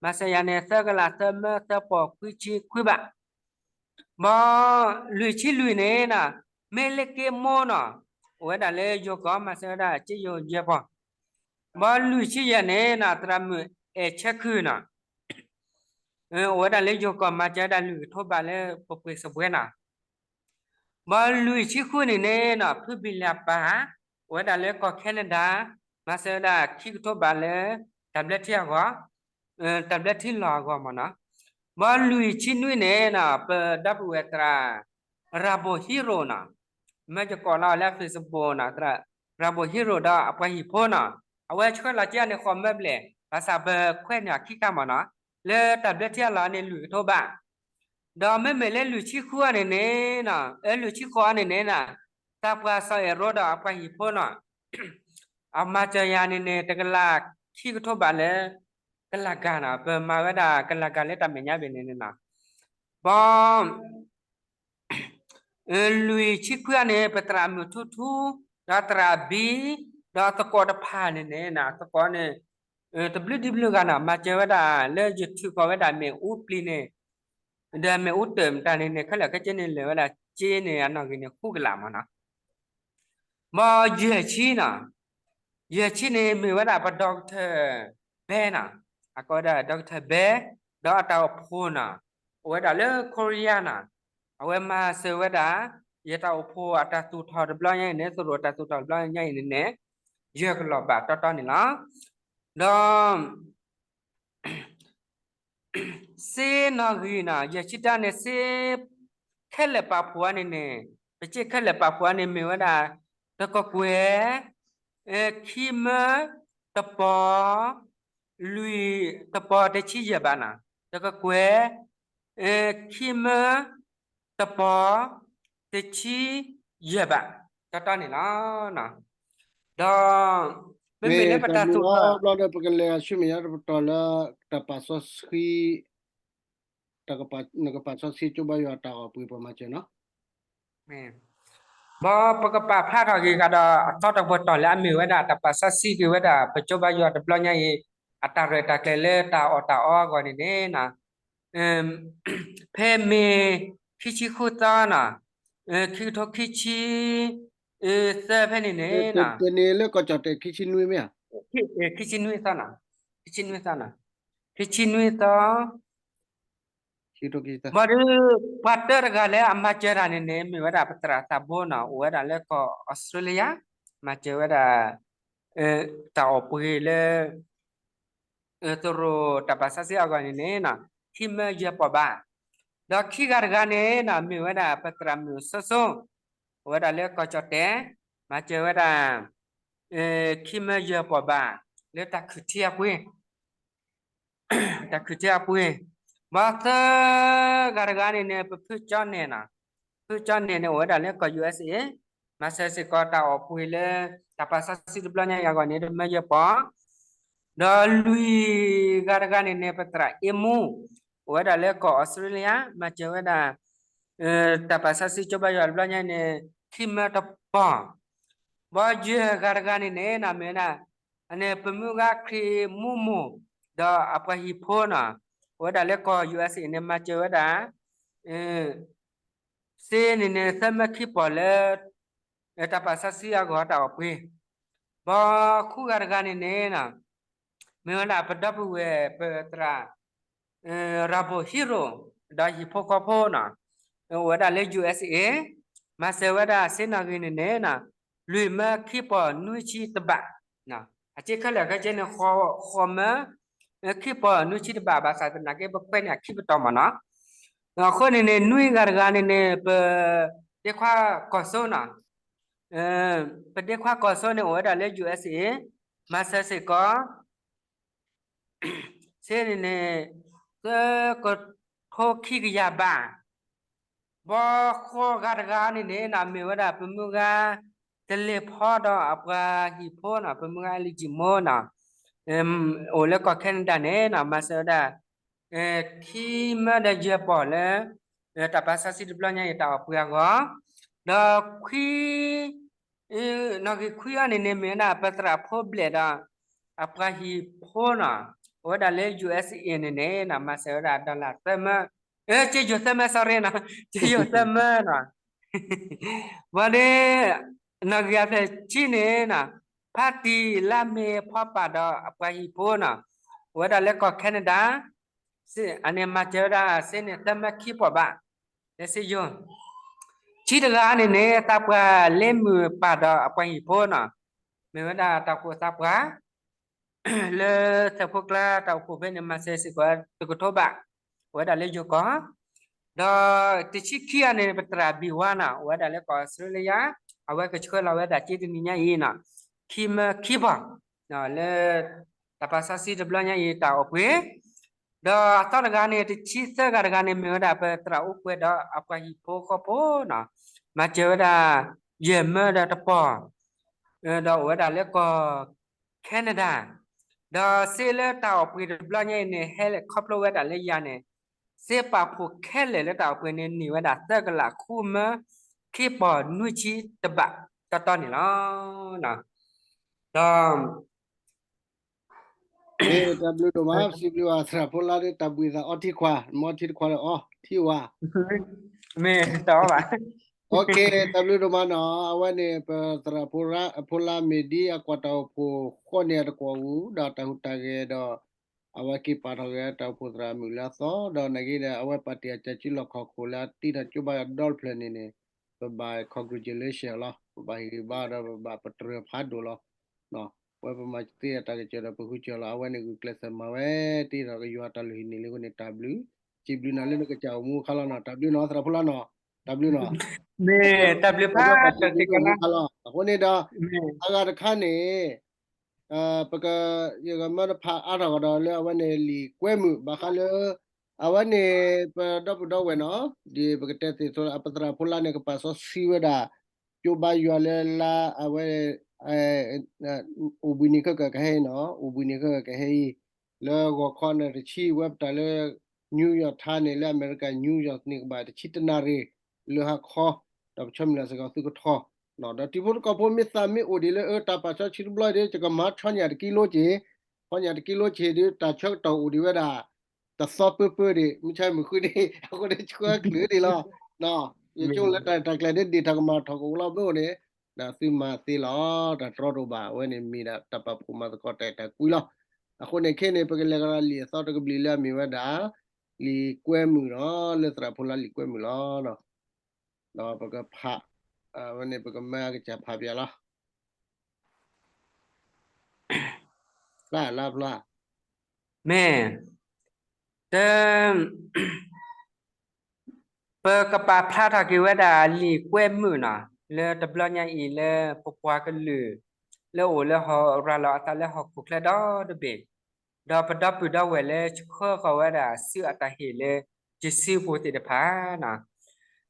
မၤစၢၤယၤန့ၣ် သၢကလးသၢမၢသၢပီၢ်ခွံဆံခွံဘး ဘီ လွံၢ်ဆံလွံၢ်န့ၣ်နီၤ, မ့ၢ်လ့က့မိၢ်နီၤ, အိၣ်ဝဲဒၣ်လၢယိၤကီၢ် မၤစၢၤဝဲဒၣ်စ့ယိၤယဲၢ်ပီၢ်, ဘီလွံၢ်ဆံယဲၢ်န့ၣ်နီၤ, သရၣ်မုၣ်အဲၣ်ဆဲခုနီၤ, အိၣ်ဝဲဒၣ်လၢယိၤကီၢ် မၤစၢၤဝဲဒၣ်လွံၢ်ကထိဘးလၢပပှ့ၤစပွဲနီၤ ဘီလွံၢ်ဆံဃုန့ၣ်န့ၣ်နီၤ, ဖုဘံၣ်လၢ်ပၢ် အိၣ်ဝဲဒၣ်လၢကီၢ် Canada, မၤစၢၤဝဲဒၣ်ခံကထိဘးလၢ တၢ်ဘျၢထံအဂီၢ်, တၢ်ဘျၢထံလီၢ်အဂီၢ်မ့ၢ်နီၤ, ဘီလွံၢ်ဆံနွံန့ၣ်နီၤ, ပဒီပုၢ်ဝဲၢ်သရၣ် ရၤဘိၣ်ဟံရိၣ်နီၤ, မၢယကိးလီၤလၢ Facebook နီၤ, သရၣ် ရၤဘိၣ်ဟံရိၣ်ဒီးအပှၤဟံၣ်ဖိနီၤ, အဝဲဆှၢလီၤက့ၤန့ၣ်ဃိးမၢဘျဲၣ်, ဘၣ်ဆၣ်ပခွဲးန့ၢ်အခံခါမ့ၢ်နီၤ, လၢတၢ်ဘျၢထံအလီၢ်န့ၣ်လွံၢ်ကထိဘး ဒီးမ့မ့ၢ်လၢလွံၢ်ဆံဃုအန့ၣ်န့ၣ်, အၢ လွံၢ်ဆံဃိးအန့ၣ်န့ၣ်နီၤ, သးပှၢ်စီၤအဲၣ်ရိဒီးအပှၤဟံၣ်ဖိနီၤ, အမၤစၢၤယၤန့ၣ်န့ၣ် တကလးခံကထိဘးလၢ ကလးဂၤနီၤ, ပမၤဝဲဒၣ်ကလးဂၤလၢတၢ်မဲာ်ညါဘ့ၣ်န့ၣ်န့ၣ်နီၤ, ဘီ လွံၢ်ဆံခွံအန့ၣ် ပသရၣ်မုၣ်ထူထူ, ဒီးသရၣ်ဘံ, ဒီးသကိးတဖၣ်န့ၣ်န့ၣ်, သကိးန့ၣ် တဘျုးဒ်ဘျုးဂၤနီၤ, မၤစၢၤဝဲဒၣ်လၢယထုးကီးဝဲဒၣ်မ့ၣ်အူပျံၤန့ၣ်, ဒီးမ့ၣ်အူတၢၢ်မတၤန့ၣ်န့ၣ် ခဲလၢာ်ခဲဆ့န့ၣ် လဲၤဝဲဒၣ်စ့န့ၣ် အနီၣ်ဂံၢ်န့ၣ်ဃုကလးမ့ၢ်နီၤ, ဘီယဲၢ်ဆံနီၤ, ယဲၢ်ဆံန့ၣ်မ့ၢ်ဝဲဒၣ်ပ doctor Bear နီၤ, အကိးဝဲဒၣ် doctor Bear, ဒီးအတၢ်အိၣ်ဖှိၣ်နီၤ, အိၣ်ဝဲဒၣ်လၢ Korea နီၤ, အဝဲမၤစၢၤဝဲဒၣ် ယတၢ်အိၣ်ဖှိၣ်အတၢ်သူၣ်ထီၣ်တဘျီညါအံၤန့ၣ် သရိာ်တၢ်သူၣ်ထီၣ်တဘျီညါအံၤန့ၣ်န့ၣ် ယဲၢ်ကလီၤဘၣ်တီတီန့ၣ်လီၤ. ဒီး စ့နီၣ်ဂံၢ်နီၤ, ယဲၢ်ဆံတၢန့ၣ် စ့ခဲလၢာ်ပာ်ဖှိၣ်အါန့ၣ်န့ၣ်, ပစ့ခဲလၢာ်ပာ်ဖှိၣ်အါန့ၣ်မ့ၢ်ဝဲဒၣ် တကကွဲၢ် ခံမၢ တပီၤ လွံၢ် တပီၤတဆံယဲၢ်ဘးနီၤ, တကကွဲၢ် ခံမၢ တပီၤ တဆံယဲၢ်ဘး တီတီန့ၣ်လီၤ. ဒီး မ့မ့ၢ်လၢပတၢ်သူၣ်ထီၣ် ဘျီဒီး ပကလဲၤဆူမဲာ်ညါတပတီၢ်လၢ တၢ်ပာ်စီဆှံ နကပာ်စီဆှံကၠိဘါယွၤတၢ်အီၣ်ပှ့ၤပှၤမၤစၢၤနီၤ. ဘီပကပာ်ဖျါထီၣ်က့ၤဂၤဒီး အသီတပတီၢ်လၢအမ့ၢ်ဝဲဒၣ် တၢ်ပာ်စီဆှံက့ၤဝဲဒၣ် ပကၠိဘါယွၤတဘျီညါအံၤ အတၢ်ရဲၣ်တၢ်ကျဲၤလၢတၢ်အီၣ်တၢ်အီအဂီၢ်န့ၣ်န့ၣ် ဖဲမ့ၢ်ခံဆံဃုသီနီၤ, ခံကထိခံဆံသၢဖဲန့ၣ်န့ၣ် တနံၤလၢကီၢ်ကၠီၣ်တဲာ် ခံဆံနွံမ့ၢ်ဧါ, ခံဆံနွံသီနီၤ, ခံဆံနွံသီနီၤ, ခံဆံနွံသီ ဘီဒီး ပှၤတၢတဂၤလၢအမၤစၢၤတၢ်န့ၣ်န့ၣ် မ့ၢ်ဝဲဒၣ်ပသရၣ်သးဘိနီၤ, အိၣ်ဝဲဒၣ်လၢကီၢ်အီစထြ့လယါ, မၤစၢၤဝဲဒၣ် တၢ်အီၣ်ပှ့ၤလၢ သရိာ်တၢ်ပာ်စီဆှံအဂီၢ်န့ၣ်န့ၣ် ခံမၢယဲၢ်ပီၢ်ဘး, ဒီးခံဂၤတဂၤန့ၣ်နီၤ မ့ၢ်ဝဲဒၣ်ပသရၣ်မုၣ်စိစိ, အိၣ်ဝဲဒၣ်လၢကီၢ်ကၠီၣ်တဲာ်, မၤစၢၤဝဲဒၣ် ခံမၢယဲၢ်ပီၢ်ဘး လၢတၢ်ခုၣ်ထံအပှ့ၤ တၢ်ခုၣ်ထံအပှ့ၤ, ဘီသၢဂၤတဂၤန့ၣ်န့ၣ် ပဖုကၠီန့ၣ်နီၤ, ဖုကၠီန့ၣ်န့ၣ် အိၣ်ဝဲဒၣ်လၢကီၢ် ယူၣ်အ့ၣ်စ့ၣ်အ့ၣ်, မၤစၢၤစ့ၢ်ကီးတၢ်အီၣ်ပှ့ၤလၢ တၢ်ပာ်စီဆှံတဘျီညါအံၤအဂီၢ်န့ၣ် တမၢယဲၢ်ပီၢ်, ဒီးလွံၢ်ဂၤတဂၤန့ၣ်န့ၣ် ပသရၣ်အ့မူ, အိၣ်ဝဲဒၣ်လၢကီၢ်အီစထြ့လယါ, မၤစၢၤဝဲဒၣ် တၢ်ပာ်စီဆှံကၠိဘါယွၤတဘျီညါအံၤန့ၣ် ခံမၢတပီၢ်, ဘီယဲၢ်ဂၤတဂၤန့ၣ်န့ၣ်နီၤ မ့ၢ်ဝဲဒၣ် အန့ၣ် ပမုၢ်ဂၤခရံာ်မူမိၢ် ဒီးအပှၤဟံၣ်ဖိနီၤ, အိၣ်ဝဲဒၣ်လၢကီၢ် ယူၣ်အ့ၣ်စ့ၣ်အ့ၣ်န့ၣ် မၤစၢၤဝဲဒၣ် စ့န့ၣ်န့ၣ် သၢမၢခံပီၢ်လၢ တၢ်ပာ်စီဆှံအဂီၢ်တၢ်အီၣ်ပှ့ၤ, ဘီဃုဂၤတဂၤန့ၣ်န့ၣ်နီၤ မ့ၢ်ဝဲဒၣ်ပဒီပုၢ်ဝဲၢ်ပသရၣ် ရၤဘိၣ်ဟံရိၣ် ဒီးဟံၣ်ဖိဃီဖိနီၤ, အိၣ်ဝဲဒၣ်လၢ ယူၣ်အ့ၣ်စ့ၣ်အ့ၣ်, မၤစၢၤဝဲဒၣ်စ့နီၣ်ဂံၢ်န့ၣ်န့ၣ်နီၤ လွံၢ်မၢခံပီၢ်နွံဆံတဘး, အစ့ခဲလၢာ်ခဲဆ့န့ၣ် ဃိးမၢ ခံပီၢ်နွံဆံတဘး ဘၣ်ဆၣ်သနာ်က့ ပခွဲးန့ၢ်အခံပတီၢ်မ့ၢ်နီၤ, အဃိန့ၣ်န့ၣ် နွံဂၤတဂၤန့ၣ်န့ၣ် ပဒ့ခွါကီၢ်စိနီၤ ပဒ့ခွါကီၢ်စိန့ၣ် အိၣ်ဝဲဒၣ်လၢ ယူၣ်အ့ၣ်စ့ၣ်အ့ၣ်, မၤစၢၤစ့ၢ်ကီး စ့န့ၣ်န့ၣ် သၢကထိခံကယၤဘး, ဘီဃိးဂၤတဂၤန့ၣ်န့ၣ်နီၤ မ့ၢ်ဝဲဒၣ်ပမုၢ်ဂၤ တလ့ၢ်ဖီဒီးအပှၤဟံၣ်ဖိနီၤ ပမုၢ်ဂၤ လံၣ်ကၠံၣ်မိၢ်နီၤ, အိၣ်လၢကီၢ် Canada န့ၣ်နီၤ မၤစၢၤဝဲဒၣ် ခံမၢဒီးယဲၢ်ပီၢ်လၢ တၢ်ပာ်စီဆှံတဘျီညါအံၤတၢ်အီၣ်ပှ့ၤအဂီၢ်, ဒီးခွံ နီၣ်ဂံၢ်ခွံအံၤန့ၣ်န့ၣ် မ့ၢ်ဝဲဒၣ်ပသရၣ်ဖိဘျဲၣ်ဒီး အပှၤဟံၣ်ဖိနီၤ, အိၣ်ဝဲဒၣ်လၢ ယူၣ်အ့ၣ်စ့ၣ်အ့ၣ်န့ၣ်န့ၣ်နီၤ မၤစၢၤဝဲဒၣ် dollar သၢမၢ, စ့ယိၤသၢမၢ sorry နီၤ, စ့ယိၤသၢမၢနီၤ, ဘၣ်ဒီး နီၣ်ဂံၢ်အဖျၢၣ်ဆံန့ၣ်နီၤ ဖါတံၢ်လါမ့ၤဖီပာ်ဒီးအပှၤဟံၣ်ဖိနီၤ, အိၣ်ဝဲဒၣ်လၢကီၢ် Canada အန့ၣ်မၤစၢၤဝဲဒၣ်စ့န့ၣ် သၢမၢခံပီၢ်ဘး လၢစ့ယိၤ, ဆံတဂၤန့ၣ်န့ၣ် သးပှၢ်လ့မုၢ်ပာ်ဒီးအပှၤဟံၣ်ဖိနီၤ, မ့ၢ်ဝဲဒၣ်တၢ်အိၣ်ဖှိၣ်သးပှၢ် လၢသၢၣ်ဖိကျါတၢ်အိၣ်ဖှိၣ်ဖဲန့ၣ် မၤစၢၤစ့ၢ်ကီးတကထိဘး, အိၣ်ဝဲဒၣ်လၢယိၤကီၢ်, ဒီးတဆံခံဂၤန့ၣ် ပသရၣ်ဘံၣ်ဝါနီၤ အိၣ်ဝဲဒၣ်လၢကီၢ်အီစထြ့လယါ, အဝဲကဆှၢလီၤဝဲဒၣ်စ့တနံၤညါအံၤနီၤ ခံမၢခံပီၢ် လၢ တၢ်ပာ်စီဆှံတဘျီညါအံၤတၢ်အီၣ်ပှ့ၤ, ဒီးအသီတဂၤန့ၣ် တဆံသၢဂၤတဂၤန့ၣ် မ့ၢ်ဝဲဒၣ်ပသရၣ်အိၣ်ကွဲးဒီးအပှၤဟံၣ်ဖိဃီဖိနီၤ, မၤစၢၤဝဲဒၣ် ယဲၢ်မၢဒီးတပီၢ်, ဒီးအိၣ်ဝဲဒၣ်လၢကီၢ် Canada, ဒီးစ့လၢတၢ်အီၣ်ပှ့ၤတဘျီညါအံၤန့ၣ် ဟဲလဲၤခီဖျိဝဲဒၣ်လၢယၤန့ၣ်, စ့ပာ်ဖှိၣ်ခဲလၢာ်လၢတၢ်အီၣ်ပှ့ၤန့ၣ် န့ၢ်ဝဲဒၣ်သၢကလးဃုမၢ ခံပီၢ်နွံဆံတဘး တီတီန့ၣ်လီၤ. ဒီး တၢ်ဘျုးဒိၣ်မး စံးဘျုးဘၣ်သရၣ်ဖိလါဒီး တၢ်ဘှံးသးအီထံခွါ မ့ၢ်အီထံတခွါဒီးအီထံဝါ မ့ၢ်တအီဘၣ် တၢ်ဘျုးဒိၣ်မးနီၤ, အဝဲန့ၣ် ပသရၣ်ဖိလါမ့ၢ်ဒ်အကွၢ်တၢ်အိၣ်ဖှိၣ်ဃီန့ၣ်အတကွီၢ်အူ ဒီးတၢ်ဟူးတၢ်ဂဲၤဒီး အဝဲက့ၤပာ်ထီၣ်ဂဲၤတၢ်အိၣ်ဖှိၣ်သရၣ်မုၣ်လၢအသီ ဒီးနာ်က့ဒီး အဝဲပာ်တ့ၢ်အကၢ်စုလီၢ်ခီၣ်ခိၣ်လၢအတ့ထီၣ်ကၠိဘါယွၤဒီတဖျၢၣ်န့ၣ်န့ၣ် ပဘၣ် congratulation လီၤ, ပဘၣ်ဟ့ၣ်ဂံၢ်ဘါဒီးပဘၣ်ပတြၢၤဖးဒိၣ်လီၤ. ဝဲပမၤသ့အတၢ်ကစၢၢ်ဒီးပဃုစၢၤလီၤ, အဝဲန့ၣ်ဂုာ်ကျဲးစၢးမၤဝဲ တ့ထီၣ်ကယွၤတၢ်လုၢ်ဟံၣ်န့ၣ်လံအဃိန့ၣ် တၢ်ဘျုး, စံးဘျုးနၤလၢနကစၢ်အိၣ်မူအခါလီၤနီၤ, တၢ်ဘျုးနီၤ သရၣ်ဖိလါနီၤ, တၢ်ဘျုးနီၤ, မ့ၢ်တၢ်ဘျုးဖးတၢၢ်တကလါ, အဃိန့ၣ်ဒီး အဂၤတခါန့ၣ် ပက ယကမၢတဖးအါထီၣ်ကဒီးလၢအဝဲန့ၣ်လံာ်ကွဲမုာ် ဘၣ်ဃးလၢ အဝဲန့ၣ် ပဒီပုၢ်ဒီဝဲၢ်နီၤ, ဒ်ပကတဲသ့ၣ်သိး ပသရၣ်ဖိလါန့ၣ် ကပာ်စီဆှံဝဲဒၣ် ကၠိဘါယွၤလၢလါအဝဲ အိၣ်ဘှံးနံၤခဲကၢၣ်ကဟဲအံၤနီၤ, အိၣ်ဘှံးနံၤခဲကၢၣ်ကဟဲအံၤ လၢဂီၤခီနၣ်ရံၣ်တဆံ ဝဲပတၢ်လၢ New York time န့ၣ် လၢအမဲရကၤ New York န့ၣ် ကဘၣ်တဆံတနၣ်ရံၣ် လၢဟါခီ, ဒီးပဆၢမုၢ်လၢ်စ့ၢ်ကီးသုကထီ, ဒီးတံၤဖိသကိးဖိမ့ၢ်သးမ့ၢ်အိၣ်ဒံးလၢအတၢ်ပာ်စီဆှံတဘျီအံၤဒီး ယကမၤဆီညၣ်တကံလိက့ၤ, ဆီညၣ်တကံလိက့ၤဒီး တၢ်ဆၢကတီၢ်အိၣ်ဒံးဝဲဒၣ် တသီပၢပၢဒံး မုၢ်ဆါမုၢ်ဃုဒံး အဃိန့ၣ် ဆှၢချုးဒံးလီၤ. ယဆိကမိၣ်လၢတၢ်တၢ်ကျဲၤဒ်ဒ့ၣ်ထီၣ်ကမၣ်ထီၣ်ကအိၣ်လီၤမ့ၢ်အိၣ်န့ၣ် ဒီးသုမၤသ့လီၤ, တၢ်တြီတအိၣ်ဘၣ်, အဝဲန့ၣ်မ့ၢ်ဒၣ်တၢ်ပာ်ဖှိၣ်မၤသကိးတၢ်အဲၣ်တၢ်ကွံလီၤ. အဃိန့ၣ်ခဲန့ၣ် ပကလဲၤကဒီးလံာ်အသီတကဘျံးလၢအမ့ၢ်ဝဲဒၣ် လံာ်ကွဲမုာ်နီၤ, လၢသရၣ်ဖိလါလံာ်ကွဲမုာ်လီၤ. ဒီးပကဖး, အဝဲန့ၣ်ပကမၢအကစၢ်ဖးပၠးလီၤ. ဖျါလါဖျါ, မ့ၢ်, တ ပကပာ်ဖျါထီၣ်က့ၤဝဲဒၣ်လံာ်ကွဲမုာ်နီၤ, လၢတဘျီညါအံၤလၢပပှၤကလုာ် လၢအိၣ်လၢဟီၣ်ရၤလီၤအသးလၢဟီၣ်ခိၣ်ချၢဒီတဘ့ၣ်, ဒီးပဒီပုၢ်ဒီဝဲၢ်လၢဆှၢဃီၤဝဲဒၣ်ဆူအတၢ်ဟ့ၣ်လၢ ယစုပူၤသ့ၣ်တဖၣ်နီၤ,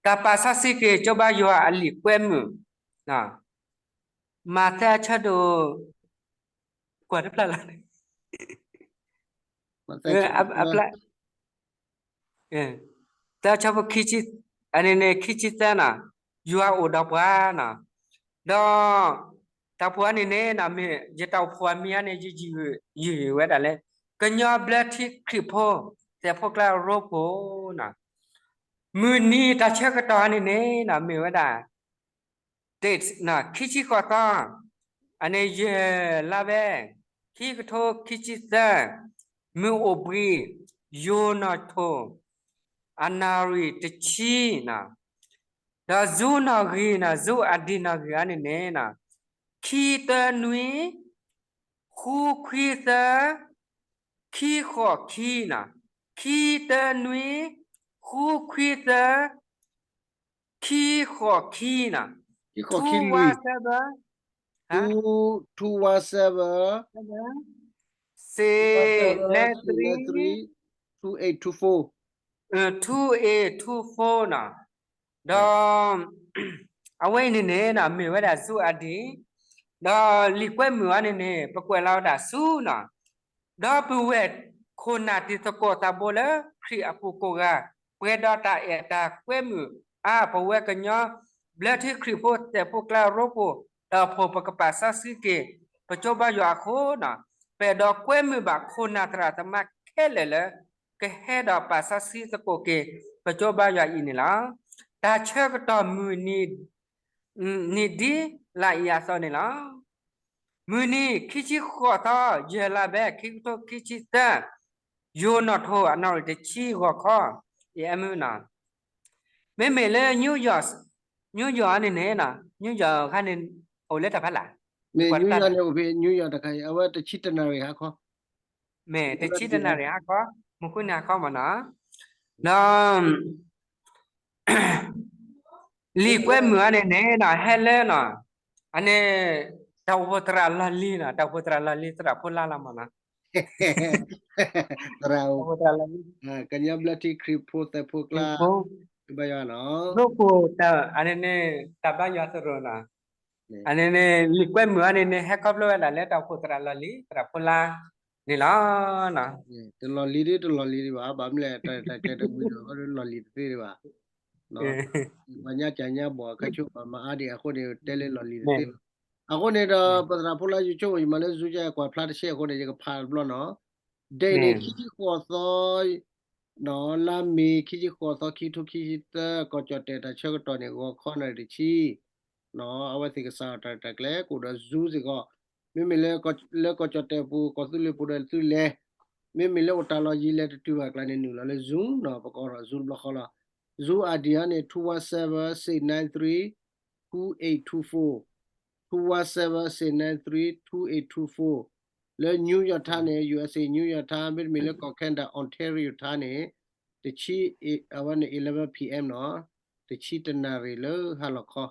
တၢ်ပာ်စီဆှံက့ၤကၠိဘါယွၤအလံာ်ကွဲမုာ်, မးသဲအဆၢဒိၣ် ကွၢ်တဖျါလီၤန့ၣ် အဖျါ, သၢဆၢဖိခံဆံ, အန့ၣ်န့ၣ် ခံဆံသၢနီၤ, ယွၤအိၣ်ဒီးပှၤနီၤ, ဒီး တၢ်ဖှိၣ်အန့ၣ်န့ၣ်နီၤ မ့ၢ်ယတၢ်အိၣ်ဖှိၣ်အမံၤအန့ၣ် ယယုၢ်ဝဲဒၣ်လၢ ကညီဘျၢထံခရံာ်ဖိ သဲးဖိကျါရိဖှိၣ်နီၤ, မုၢ်နံၤတၢ်ဆၢကတီၢ်အန့ၣ်န့ၣ်နီၤ မ့ၢ်ဝဲဒၣ် date နီၤ ခံဆံဃိးသီ, အန့ၣ်ယဲၢ်လါဘဲ, ခံကထိခံဆံသၢ, မုၢ်အိၣ်ဘှံး, ယိၤနီၣ်ထိၣ်, အနၣ်ရံၣ်တဆံနီၤ, ဒီး Zoom နီၣ်ဂံၢ်နီၤ Zoom ID နီၣ်ဂံၢ်အန့ၣ်န့ၣ်နီၤ ခံသၢနွံ, ဃုခွံသၢ, ခံဃိးခံနီၤ, ခံသၢနွံ, ဃုခွံသၢ, ခံဃိးခံနီၤ, two one seven, two one seven, six nine three, two eight two four, two eight two fourနီၤ, ဒီး အဝဲအံၤန့ၣ်န့ၣ်နီၤ မ့ၢ်ဝဲဒၣ် Zoom ID, ဒီးလံာ်ကွဲမုာ်အီၤန့ၣ်န့ၣ် ပကွဲးလီၤဝဲဒၣ်ဆူနီၤ ဒီပုၢ်ဝဲၢ်ခိၣ်နၢ်တံၤသကိးသးဘိလၢခရံာ်အပူၤကိးဂၤ, ပှဲၤဒီးတၢ်အဲၣ်တၢ်ကွဲမုာ်အါ ပဝဲကညီဘျၢထံခရံာ်ဖိသဲးဖိကျါရိဖှိၣ် ဒီးဖှိၣ်ပကပာ်စီဆှံက့ၤ ပကၠိဘါယွၤအဃိနီၤ, ပအဲၣ်ဒိးကွဲမုာ်ဘၣ်ခိၣ်နၢ်သရၣ်သမါခဲလၢာ်လၢ ကဟဲဒီးပာ်စီဆှံသကိးက့ၤ ပကၠိဘါယွၤအံၤန့ၣ်လီၤ. တၢ်ဆၢကတီၢ်မုၢ်နံၤ နံၤဒ်လါအံၤအသိးန့ၣ်လီၤ. မုၢ်နံၤ ခံဆံဃိးသီ ယဲၢ်လါဘဲ ခံကထိခံဆံသၢ, ယိၤနီၣ်ထိၣ် အနၣ်ရံၣ်တဆံဂီၤခီ, အမုနီၤ, မ့မ့ၢ်လၢ New York, New York န့ၣ်န့ၣ်နီၤ, New York ခါန့ၣ် အိၣ်လၢတၢ်ဖးလဲၣ်, မ့ၢ် New York န့ၣ်အိၣ်ဖဲ New York တခါအံၤ အဝဲတဆံတနၣ်ရံၣ်ဟါခီ မ့ၢ်တဆံတနၣ်ရံၣ်ဟါခီ, မုၢ်ဃုနံၤဟါခီမ့ၢ်နီၤ, ဒီး လံာ်ကွဲမုာ်အါန့ၣ်န့ၣ်နီၤ ဟဲလၢနီၤ, အန့ၣ် တၢ်အိၣ်ဖှိၣ်သရၣ်လီၢ်လံၤနီၤ, တၢ်အိၣ်ဖှိၣ်သရၣ်လီၢ်လံၤ သရၣ်ဖိလါလီၤမ့ၢ်နီၤ, သရၣ် ကညီဘျၢထံခရံာ်ဖိသဲးဖိကျါ ဘါယွၤနီၤ, ရိဖှိၣ် အန့ၣ်န့ၣ် တၢ်ဘါယွၤသရိာ်နီၤ, အန့ၣ်န့ၣ် လံာ်ကွဲမုာ်အါန့ၣ်န့ၣ် ဟဲခီဖျိဝဲဒၣ်လၢတၢ်အိၣ်ဖှိၣ်သရၣ်လီၢ်လံၤ သရၣ်ဖိလါန့ၣ်လီၤ. တလီၢ်လံၤဒ်တလီၢ်လံၤဒံးဘၣ်, ဘၣ်မနုၤလဲၣ် တၢ်တၢ်ကျဲၤတဝံၤဒီး လီၢ်လံၤတသ့ဒံးဘၣ်, ပှၤညါကၢ်ညါဘီၣ်အခါဆိပာ်မၤအါဒံးအဃိန့ၣ် တဲလၢလီၢ်လံၤတသ့ဘၣ်. အဃိန့ၣ်ဒီး ပသရၣ်ဖိလါ ယဆိကမိၣ်ယမၤလၢ Zoom ကွၢ်ဖျါတဆဲးအဃိန့ၣ် ယကဖးတဘျီနီၤ, ဒဲးန့ၣ် ခံဆံဃိးသီ လါမ့ၤ ခံဆံဃိးသီ ခံထိခံဆံသၢ ကီၢ်ကၠီၣ်တဲၣ်တၢ်ဆၢကတီၢ်န့ၣ် ဂီၤခီနၣ်ရံၣ်တဆံ အဝဲသ့ၣ်ကစးထီၣ်တၢ်ရဲၣ်တၢ်ကျဲၤ ကအိၣ်ဒီး Zoom စ့ၢ်ကီး, မ့မ့ၢ်လၢ လၢကီၢ်ကၠီၣ်တဲၣ်ပူၤ ကီၢ်သူလ့ၤပူၤဒီးသုလဲၤ, မ့မ့ၢ်လၢအိၣ်တၢ်လီၢ်ယံၤလဲၤတတုၤဘၣ်အကျါန့ၣ် နုာ်လီၤလၢ Zoom နီၤ, ပကအိးထီၣ် Zoom တဘျီဃီလီၤ. Zoom ID န့ၣ် two one seven six nine three two eight two four, two one seven six nine three two eight two four, လၢ New York time န့ၣ် USA New York time, မ့တမ့ၢ်လၢကီၢ် Canada Ontario time န့ၣ် တဆံ, အဝဲန့ၣ် eleven PM နီၤ, တဆံတနၣ်ရံၣ်လၢဟါလီၤခီ,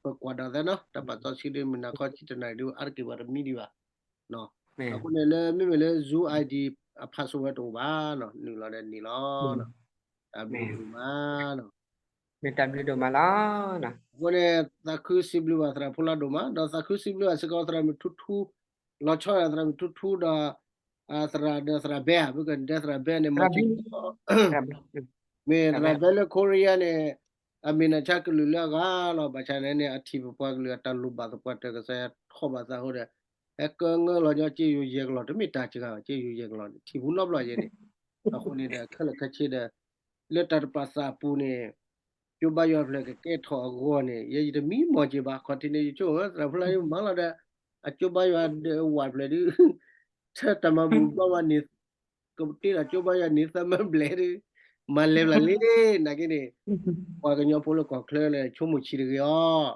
ပကွၢ်ဒီးသဲနီၤ, တၢ်ပာ်စီဆှံဒ်မုၢ်နၤခီ ဆံတနၣ်ရံၣ်ဒ် အါတက့ၢ်ပှၤတမံဒံးဘၣ်. အဃိန့ၣ်လၢ မ့မ့ၢ်လၢ Zoom ID အ password တအိၣ်ဘၣ်နီၤ, နုာ်လီၤဒီးန့ၢ်လီၤ. တၢ်ဘျုးဒိၣ်မးနီၤ. မ့ၢ်တၢ်ဘျုးဒိၣ်မးလီၤ. အဃိန့ၣ် သးခုစံးဘျုးဘၣ်သရၣ်ဖိလၢဒိၣ်မး, ဒီးသးခုစံးဘျုးဘၣ်စ့ၢ်ကီးသရၣ်မုၣ်ထူထူ, လီၤဆီဒၣ်သရၣ်မုၣ်ထူထူဒီး သရၣ်ဒီးသရၣ်ဘဲဧါ, ပကဒဲသရၣ်ဘဲန့ၣ် မၤစ့ၢ်ကီး မ့ၢ်သရၣ်ဘဲလၢ Korea န့ၣ် အမ့ၢ်နဆါကလုာ်လၢအဂၤလီၤ, ဘၣ်ဆၣ်န့ၣ်န့ၣ် အထံၣ်ပပှၤကလုာ်အတၢ်လိၣ်ဘၣ်သပှၢ်တၢၢ်ကစၢ်ယွၤထီၣ်ဘၣ်သးအဃိဒီး ဟဲကၢငၢလီၤညီက့ယိၤယဲၢ်ကလီၢ်, တမ့ၢ်တၢ်စှၤဘၣ်, က့ယိၤယဲၢ်ကလီၢ်န့ၣ် ထံၣ်ပူၤနီတဘျီယဲၢ်န့ၣ်, အဃိန့ၣ်ဒီးခဲလၢာ်ခဲဆ့ဒီး လၢတၢ်တပာ်သးအပူၤန့ၣ် ကၠိဘါယွၤဖျၢၣ်ကကဲထီၣ်အဂီၢ်န့ၣ် ယဲယတမံမီၢ်က့ၤဘၣ်, ခီၣ်ထံးန့ၣ် ယဆိကမိၣ်သရၣ်ဖိလၢယမၤလီၤဒီး အကၠိဘါယွၤဒီးဝးဖျၢၣ်ဒုး ဆၢတၢ်မၤဘူၣ်ဘျီဝဲန့ၣ် ကတ့ဒီးကၠိဘါယွၤန့ၣ် သၢမၢဘျဲၣ်ဒုး မၤလဲၤဘျီလံ, နာ်က့န့ၣ် ပှၤကညီဖိလၢကီၢ်ချၢလၢဆိကမိၣ်ဆံးတဂ့ၤအီၤ,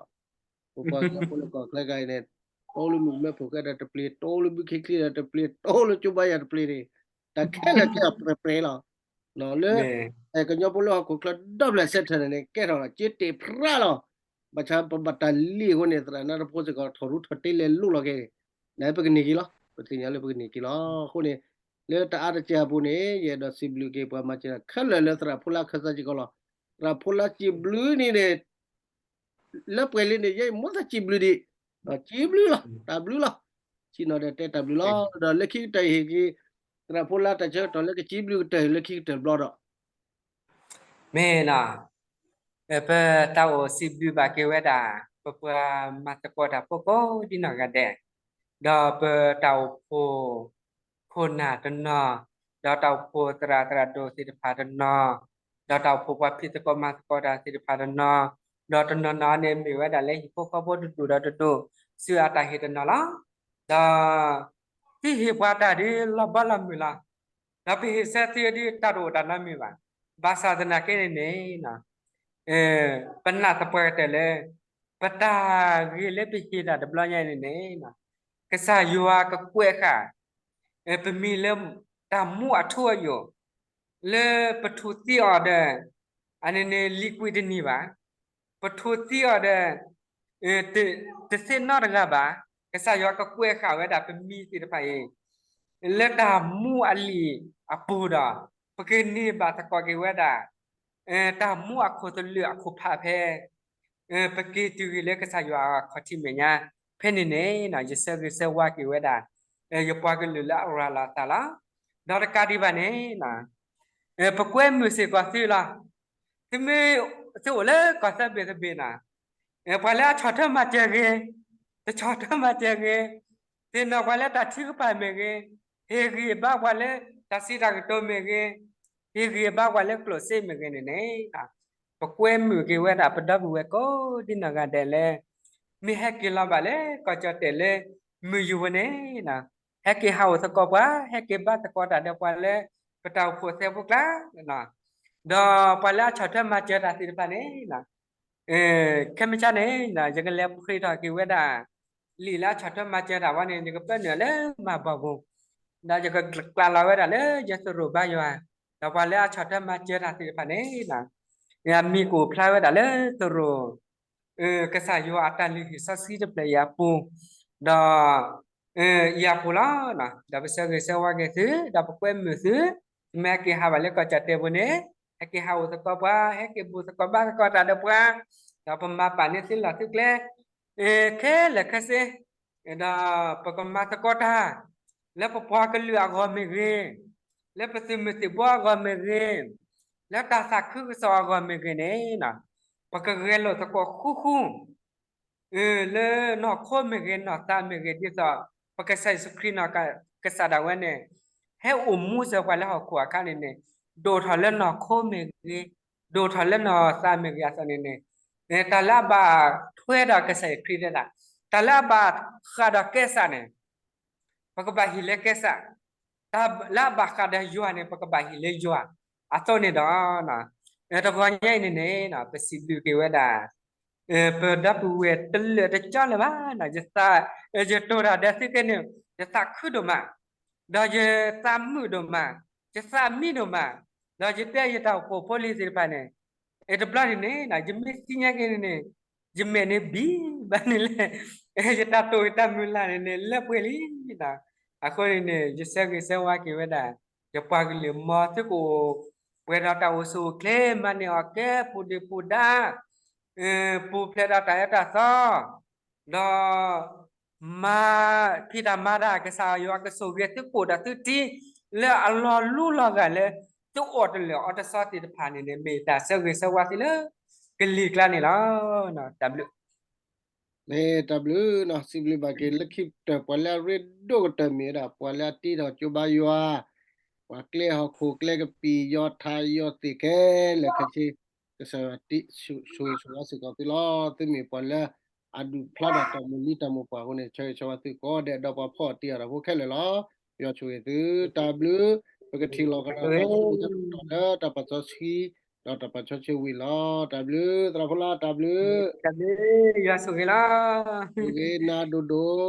ပပှၤကညီဖိလၢကီၢ်ချၢကါအံၤန့ၣ် တိလၢမုၢ်ကမဲဖိၣ်ဃဲဒီးတပျ့ၤ, တိလၢဘုခ့ချံဒီးတပျ့ၤ, တိလၢကၠိဘါယွၤတပျ့ၤန့ၣ် တၢ်ခဲလၢာ်ခဲအံၤပြဲၤပြဲၤလီၤ. လၢ ကညီဖိလၢဟီၣ်ခိၣ်ချၢဒီဖျၢၣ်စဲထၢၣ်န့ၣ်န့ၣ် ကဲထီၣ်လီၤ က့တ့ၢ်ဖြးလီၤ. ဘၣ်ဆၣ်ပဘၣ်တၢ်လံၣ်အဃိန့ၣ် သရၣ်နါတဖိစ့ၢ်ကီး ထီၣ်ရူထီၣ်တ့လဲၤလိၣ်လီၤက့ၤန့ၣ် နပကန့ၢ်က့ၤလီၤ, ပသ့ၣ်ညါလၢပကန့ၢ်က့ၤလီၤ. အဃိန့ၣ် လၢတၢ်အါတက့ၢ်အပူၤန့ၣ် ယအဲၣ်ဒိးစံးဘျုးက့ၤပှၤမၤစၢၤတၢ်ခဲလၢာ်လၢသရၣ်ဖိလၢအခၢၣ်သးစ့ၢ်ကီးလီၤ. သရၣ်ဖိလၢစံးဘျုးန့ၣ်န့ၣ် လၢပှဲၤလံန့ၣ် ယဲယမိၣ်သးစံးဘျုးဒံး, စံးဘျုးလီၤ, တၢ်ဘျုးလီၤ. ဆ့ၣ်နီၤဒီးတဲတၢ်ဘျုးလီၤ. ဒီးလၢခံကတၢၢ်အံၤဟ့ၣ်က့ၤ သရၣ်ဖိလၢတၢ်ဆၢကတီၢ်လၢကစံးဘျုးကတၢၢ်လၢခံကတၢၢ်ဘျီဒီး မ့ၢ်နီၤ, ပတၢ်အိၣ်စံးဘျုးဘၣ်က့ၤဝဲဒၣ် ပပှၤမၤသကိးတၢ်ဖိကိးဒ်နီၢ်ဂၤဒဲး, ဒီးပတၢ်အိၣ်ဖှိၣ်ခိၣ်နၢ်တနီၤ, ဒီးတၢ်အိၣ်ဖှိၣ်သရၣ်သရၣ်ဒိၣ်သ့ၣ်တဖၣ်တနီၤ, ဒီးတၢ်အိၣ်ဖှိၣ်ပှၤဖံးသကိးမၤသကိးတၢ်သ့ၣ်တဖၣ်တနီၤ, ဒီးတနီၤနီၤန့ၣ်မ့ၢ်ဝဲဒၣ်လၢဟံၣ်ဖိဃီဖိတဒူၣ်ဒီးတဒူၣ် ဆူအတၢ်ဟ့ၣ်တနီၤလီၤ. ဒီး သုဟ့ၣ်ပှၤတၢ်ဒ်လီၤဘီလီၤမုၢ်လီၤ. ဒီးပဟ့ၣ်ဆၢသုဒ်တၢ်တအိၣ်တၢ်နီတမံၤဘၣ်. ဘၣ်ဆၣ်သနာ်က့န့ၣ်န့ၣ် ပနာ်သပှၢ်ကတၢၢ်လၢ ပတၢ်ဂ့ၤလၢပဟ့ၣ်တၢ်တဘျီညါန့ၣ်န့ၣ် ကစၢ်ယွၤကကွဲးဃာ် ပမံၤလၢတၢ်မူအထူအယိာ် လၢပထူးသံအီၤဒီး အန့ၣ်န့ၣ်လံကွံာ်တန့ၢ်ဘၣ်. ပထူးသံအီၤဒီး တသ့ၣ်နီတဂၤဘၣ်. ကစၢ်ယွၤကကွဲးဃာ်ဝဲဒၣ်ပမံၤသ့ၣ်တဖၣ်အံၤ လၢတၢ်မူအလံာ်အပူၤဒီး ပကန့ၢ်ဘၣ်သကိးက့ၤဝဲဒၣ် တၢ်မူအခိၣ်သလုးအခိၣ်ဖးဖဲ ပက့ၤတုၤဂ့ၤလၢကစၢ်ယွၤအခီၣ်ထံးမဲာ်ညါ ဖဲန့ၣ်န့ၣ် ယဆၢဂ့ၤဆၢဝါက့ၤဝဲဒၣ် ယပှၤကလုာ်လၢအရၤလီၤအသးလီၤ. ဒီးတကးဒံးဘၣ်န့ၣ် ပကွဲမုာ်စ့ၢ်ကီးသုလီၤ. သုမ့ၢ် သုအိၣ်လၢကီၢ်သၢဘ့ၣ်တဘ့ၣ်န့ၣ် ပှၤလၢအဆီၣ်ထွဲမၤစၢၤဂ့ၤ, တဆီၣ်ထွဲမၤစၢၤဂ့ၤ, သ့ၣ်နီၣ်ပှၤလၢတၢ်ထုကဖၣ်မ့ၢ်ဂ့ၤ, ဟ့ၣ်ဂံၢ်ဘါပှၤလၢတၢ်စံးတၢ်ကတိၤမ့ၢ်ဂ့ၤ, ဟ့ၣ်ဂံၢ်ဘါပှၤလၢကျိၣ်စ့မ့ၢ်ဂ့ၤန့ၣ်န့ၣ် ပကွဲမုာ်က့ၤဝဲဒၣ်ပဒီပုၢ်ဝဲၢ်ကိးဒ်နီၢ်ဂၤဒဲးလၢ မ့ၢ်ဟဲက့ၤလီၤဘၣ်လၢကီၢ်ကၠီၣ်တဲၣ်လၢမုၢ်ယူၤဝဲန့ၣ် ဟဲက့ၤဟးအိၣ်သကိးပှၤ, ဟဲက့ၤဘါသကိးတၢ်ဒီးပှၤလၢ ပတၢ်အိၣ်ဖှိၣ်သဲဖိကျါ, ဒီးပှၤလၢအဆီၣ်ထွဲမၤစၢၤတၢ်သ့ၣ်တဖၣ်န့ၣ် ခဲမုၢ်ဆါန့ၣ် ယကလဲၤဖှ့ထီၣ်က့ၤဝဲဒၣ် လံာ်လၢအဆီၣ်ထွဲမၤစၢၤတၢ်ဝဲန့ၣ် ယကပၢနုာ်လၢမၤဘီၣ်ပူၤ, ဒီးယကကျးလီၤဝဲဒၣ်လၢယသရိာ်ဘါယွၤ, ဒီးပှၤလၢအဆီၣ်ထွဲမၤစၢၤတၢ်သ့ၣ်တဖၣ်န့ၣ် မံၤကအိၣ်ဖျါဝဲဒၣ်လၢသရိာ် ကစၢ်ယွၤအတၢ်လုၢ်ဟံၣ်စီဆှံတဖျၢၣ်အံၤအပူၤ, ဒီး အံၤအပူၤလီၤ. ဒီးပဆၢဂ့ၤဆၢဝါက့ၤသု, ဒီးပကွဲမုာ်သု, သုမ့ၢ်ဟဲက့ၤဟးဘၣ်လၢကီၢ်ကၠီၣ်တဲၣ်ပူၤန့ၣ် ဟဲက့ၤဟးအိၣ်သကိးပှၤ, ဟဲက့ၤဘူၣ်သကိးဘါသကိးတၢ်ဒီးပှၤ, ဒီးပမၤပာ်န့ၢ်သုလီၢ်သုကျဲ ခဲလၢာ်ခဲဆ့, ဒီးပကမၤသကိးတၢ် လၢပပှၤကလုာ်အဂီၢ်မ့ၢ်ဂ့ၤ, လၢပသုးမုၢ်သံၣ်ဘိအဂီၢ်မ့ၢ်ဂ့ၤ, လၢတၢ်သးခုကစီၣ်အဂီၢ်မ့ၢ်ဂ့ၤန့ၣ် ပကဂဲၤလိာ်သကိးဃူဃူ လၢနီၢ်ခိမ့ၢ်ဂ့ၤ နီၢ်သးမ့ၢ်ဂ့ၤ ဒ်သိး ပကစၢ်ယ့ၣ်ၡူးခရံာ်နီၢ်ကစၢ်ဒၣ်ဝဲန့ၣ် ဟဲအိၣ်မူစၢၤပှၤလၢဟီၣ်ခိၣ်အခါန့ၣ်န့ၣ်, ဒိၣ်ထီၣ်လၢနီၢ်ခိမ့ၢ်ဂ့ၤ, ဒိၣ်ထီၣ်လၢနီၢ်သးမ့ၢ်ဂ့ၤအသိးန့ၣ်န့ၣ်, တၢ်လၢအဘၣ်ထွဲဒီးကစၢ်ယ့ၣ်ၡူးခရံာ်သ့ၣ်တဖၣ်, တၢ်လၢအဘၣ်ဃးဒီးကဲစၢ်န့ၣ် ပကဘၣ်ဟ့ၣ်လၢကဲစၢ်, တၢ်လၢအဘၣ်ဃးဒီးယွၤန့ၣ် ပကဘၣ်ဟ့ၣ်လၢယွၤ, အသိးန့ၣ်ဒီး တဂီၤညါအံၤန့ၣ်န့ၣ် ပစံးဘျုးက့ၤဝဲဒၣ် ပဒီပုၢ်ဝဲၢ်တလၢာ်တကၠီလၢၤဘၣ်, ယသး, ယတိၤတၢ်ဒီးသုက့န့ၣ် ယသးခုဒိၣ်မး, ဒီးယသးမုာ်ဒိၣ်မး, ယသးမံဒိၣ်မး, ဒီးယတဲယတၢ်အိၣ်ဖှိၣ်ဖိလံၤသ့ၣ်တဖၣ်န့ၣ်, တဘျီန့ၣ်န့ၣ် ယမ့ၢ်သ့ၣ်ညါက့ၤန့ၣ်န့ၣ်, ယမဲာ်န့ၣ်ဘံၣ်ဘၣ်န့ၣ်လဲၣ်, ယတၢ်တိာ်ယတၢ်မုၢ်လၢ်န့ၣ်န့ၣ် လၢပှဲၤလံ, အဃိန့ၣ်န့ၣ် ယဆၢဂ့ၤဆၢဝါက့ၤဝဲဒၣ် ယပှၤကလုာ်မ်သုကအိၣ် ပှဲၤဒီးတၢ်အိၣ်ဆူၣ်အိၣ်ချ့ မၤန့ၢ်အီၣ်ကဲ ပူၤဒုၣ်ပူၤဒါ, ပူၤဖျဲးဒီးတၢ်အၢတၢ်သီ, ဒီး မၤဖံးတၢ်မၤတၢ် ကစၢ်ယွၤကဆိၣ်ဂ့ၤသုကိၣ်ဒီးသုထံ လၢအလီၤလူလီၤဂာ်လၢ သုအီၣ်တလၢာ်အီတဆီသ့ၣ်တဖၣ်န့ၣ်န့ၣ် မ့ၢ်တၢ်ဆၢဂ့ၤဆၢဝါသုလၢ ကလံၤကျါန့ၣ်လီၤ. တၢ်ဘျုး မ့ၢ်တၢ်ဘျုးနီၤ, စံးဘျုးဘၣ်က့ၤလၢခံကတၢၢ် ပှၤလၢအရ့ဒိၣ်ကတၢၢ်မ့ၢ်ဝဲဒၣ် ပှၤလၢအတ့ထီၣ်ကၠိဘါယွၤ, ပှၤကျဲဟီၣ်ခိၣ်ကျဲကပံာ် ယီၤထးယီၤသ့ၣ်ခဲလၢာ်ခဲဆ့, ကစၢ်ယွၤဆိၣ်ဂ့ၤဆိၣ်ဝါစ့ၢ်ကီးသုလီၤ. သုမ့ၢ်ပှၤလၢအဒုးဖျါဒီးတၢ်မုၢ်လံတၢ်မိၢ်ပှၢ်အဃိန့ၣ် ဆၢဂ့ၤဆၢဝါသုကိးဂၤဒဲး ဒီးပှၤဖီၣ်တံၢ်အီၤတၢ်ဖိခဲလၢာ်လီၤ. ယွၤဆိၣ်ဂ့ၤသု, တၢ်ဘျုး, ပကထံၣ်လိာ်ကဒီးလၢ တၢ်ပာ်စီဆှံ ဒီးတၢ်ပာ်စီဆှံဝံၤလီၤ. တၢ်ဘျုး သရၣ်ဖိလၢ် တၢ်ဘျုး, တၢ်ဘျုး, ယွၤဆိၣ်ဂ့ၤလီၤ. ဆိၣ်ဂ့ၤနၤဒိၣ်ဒိၣ်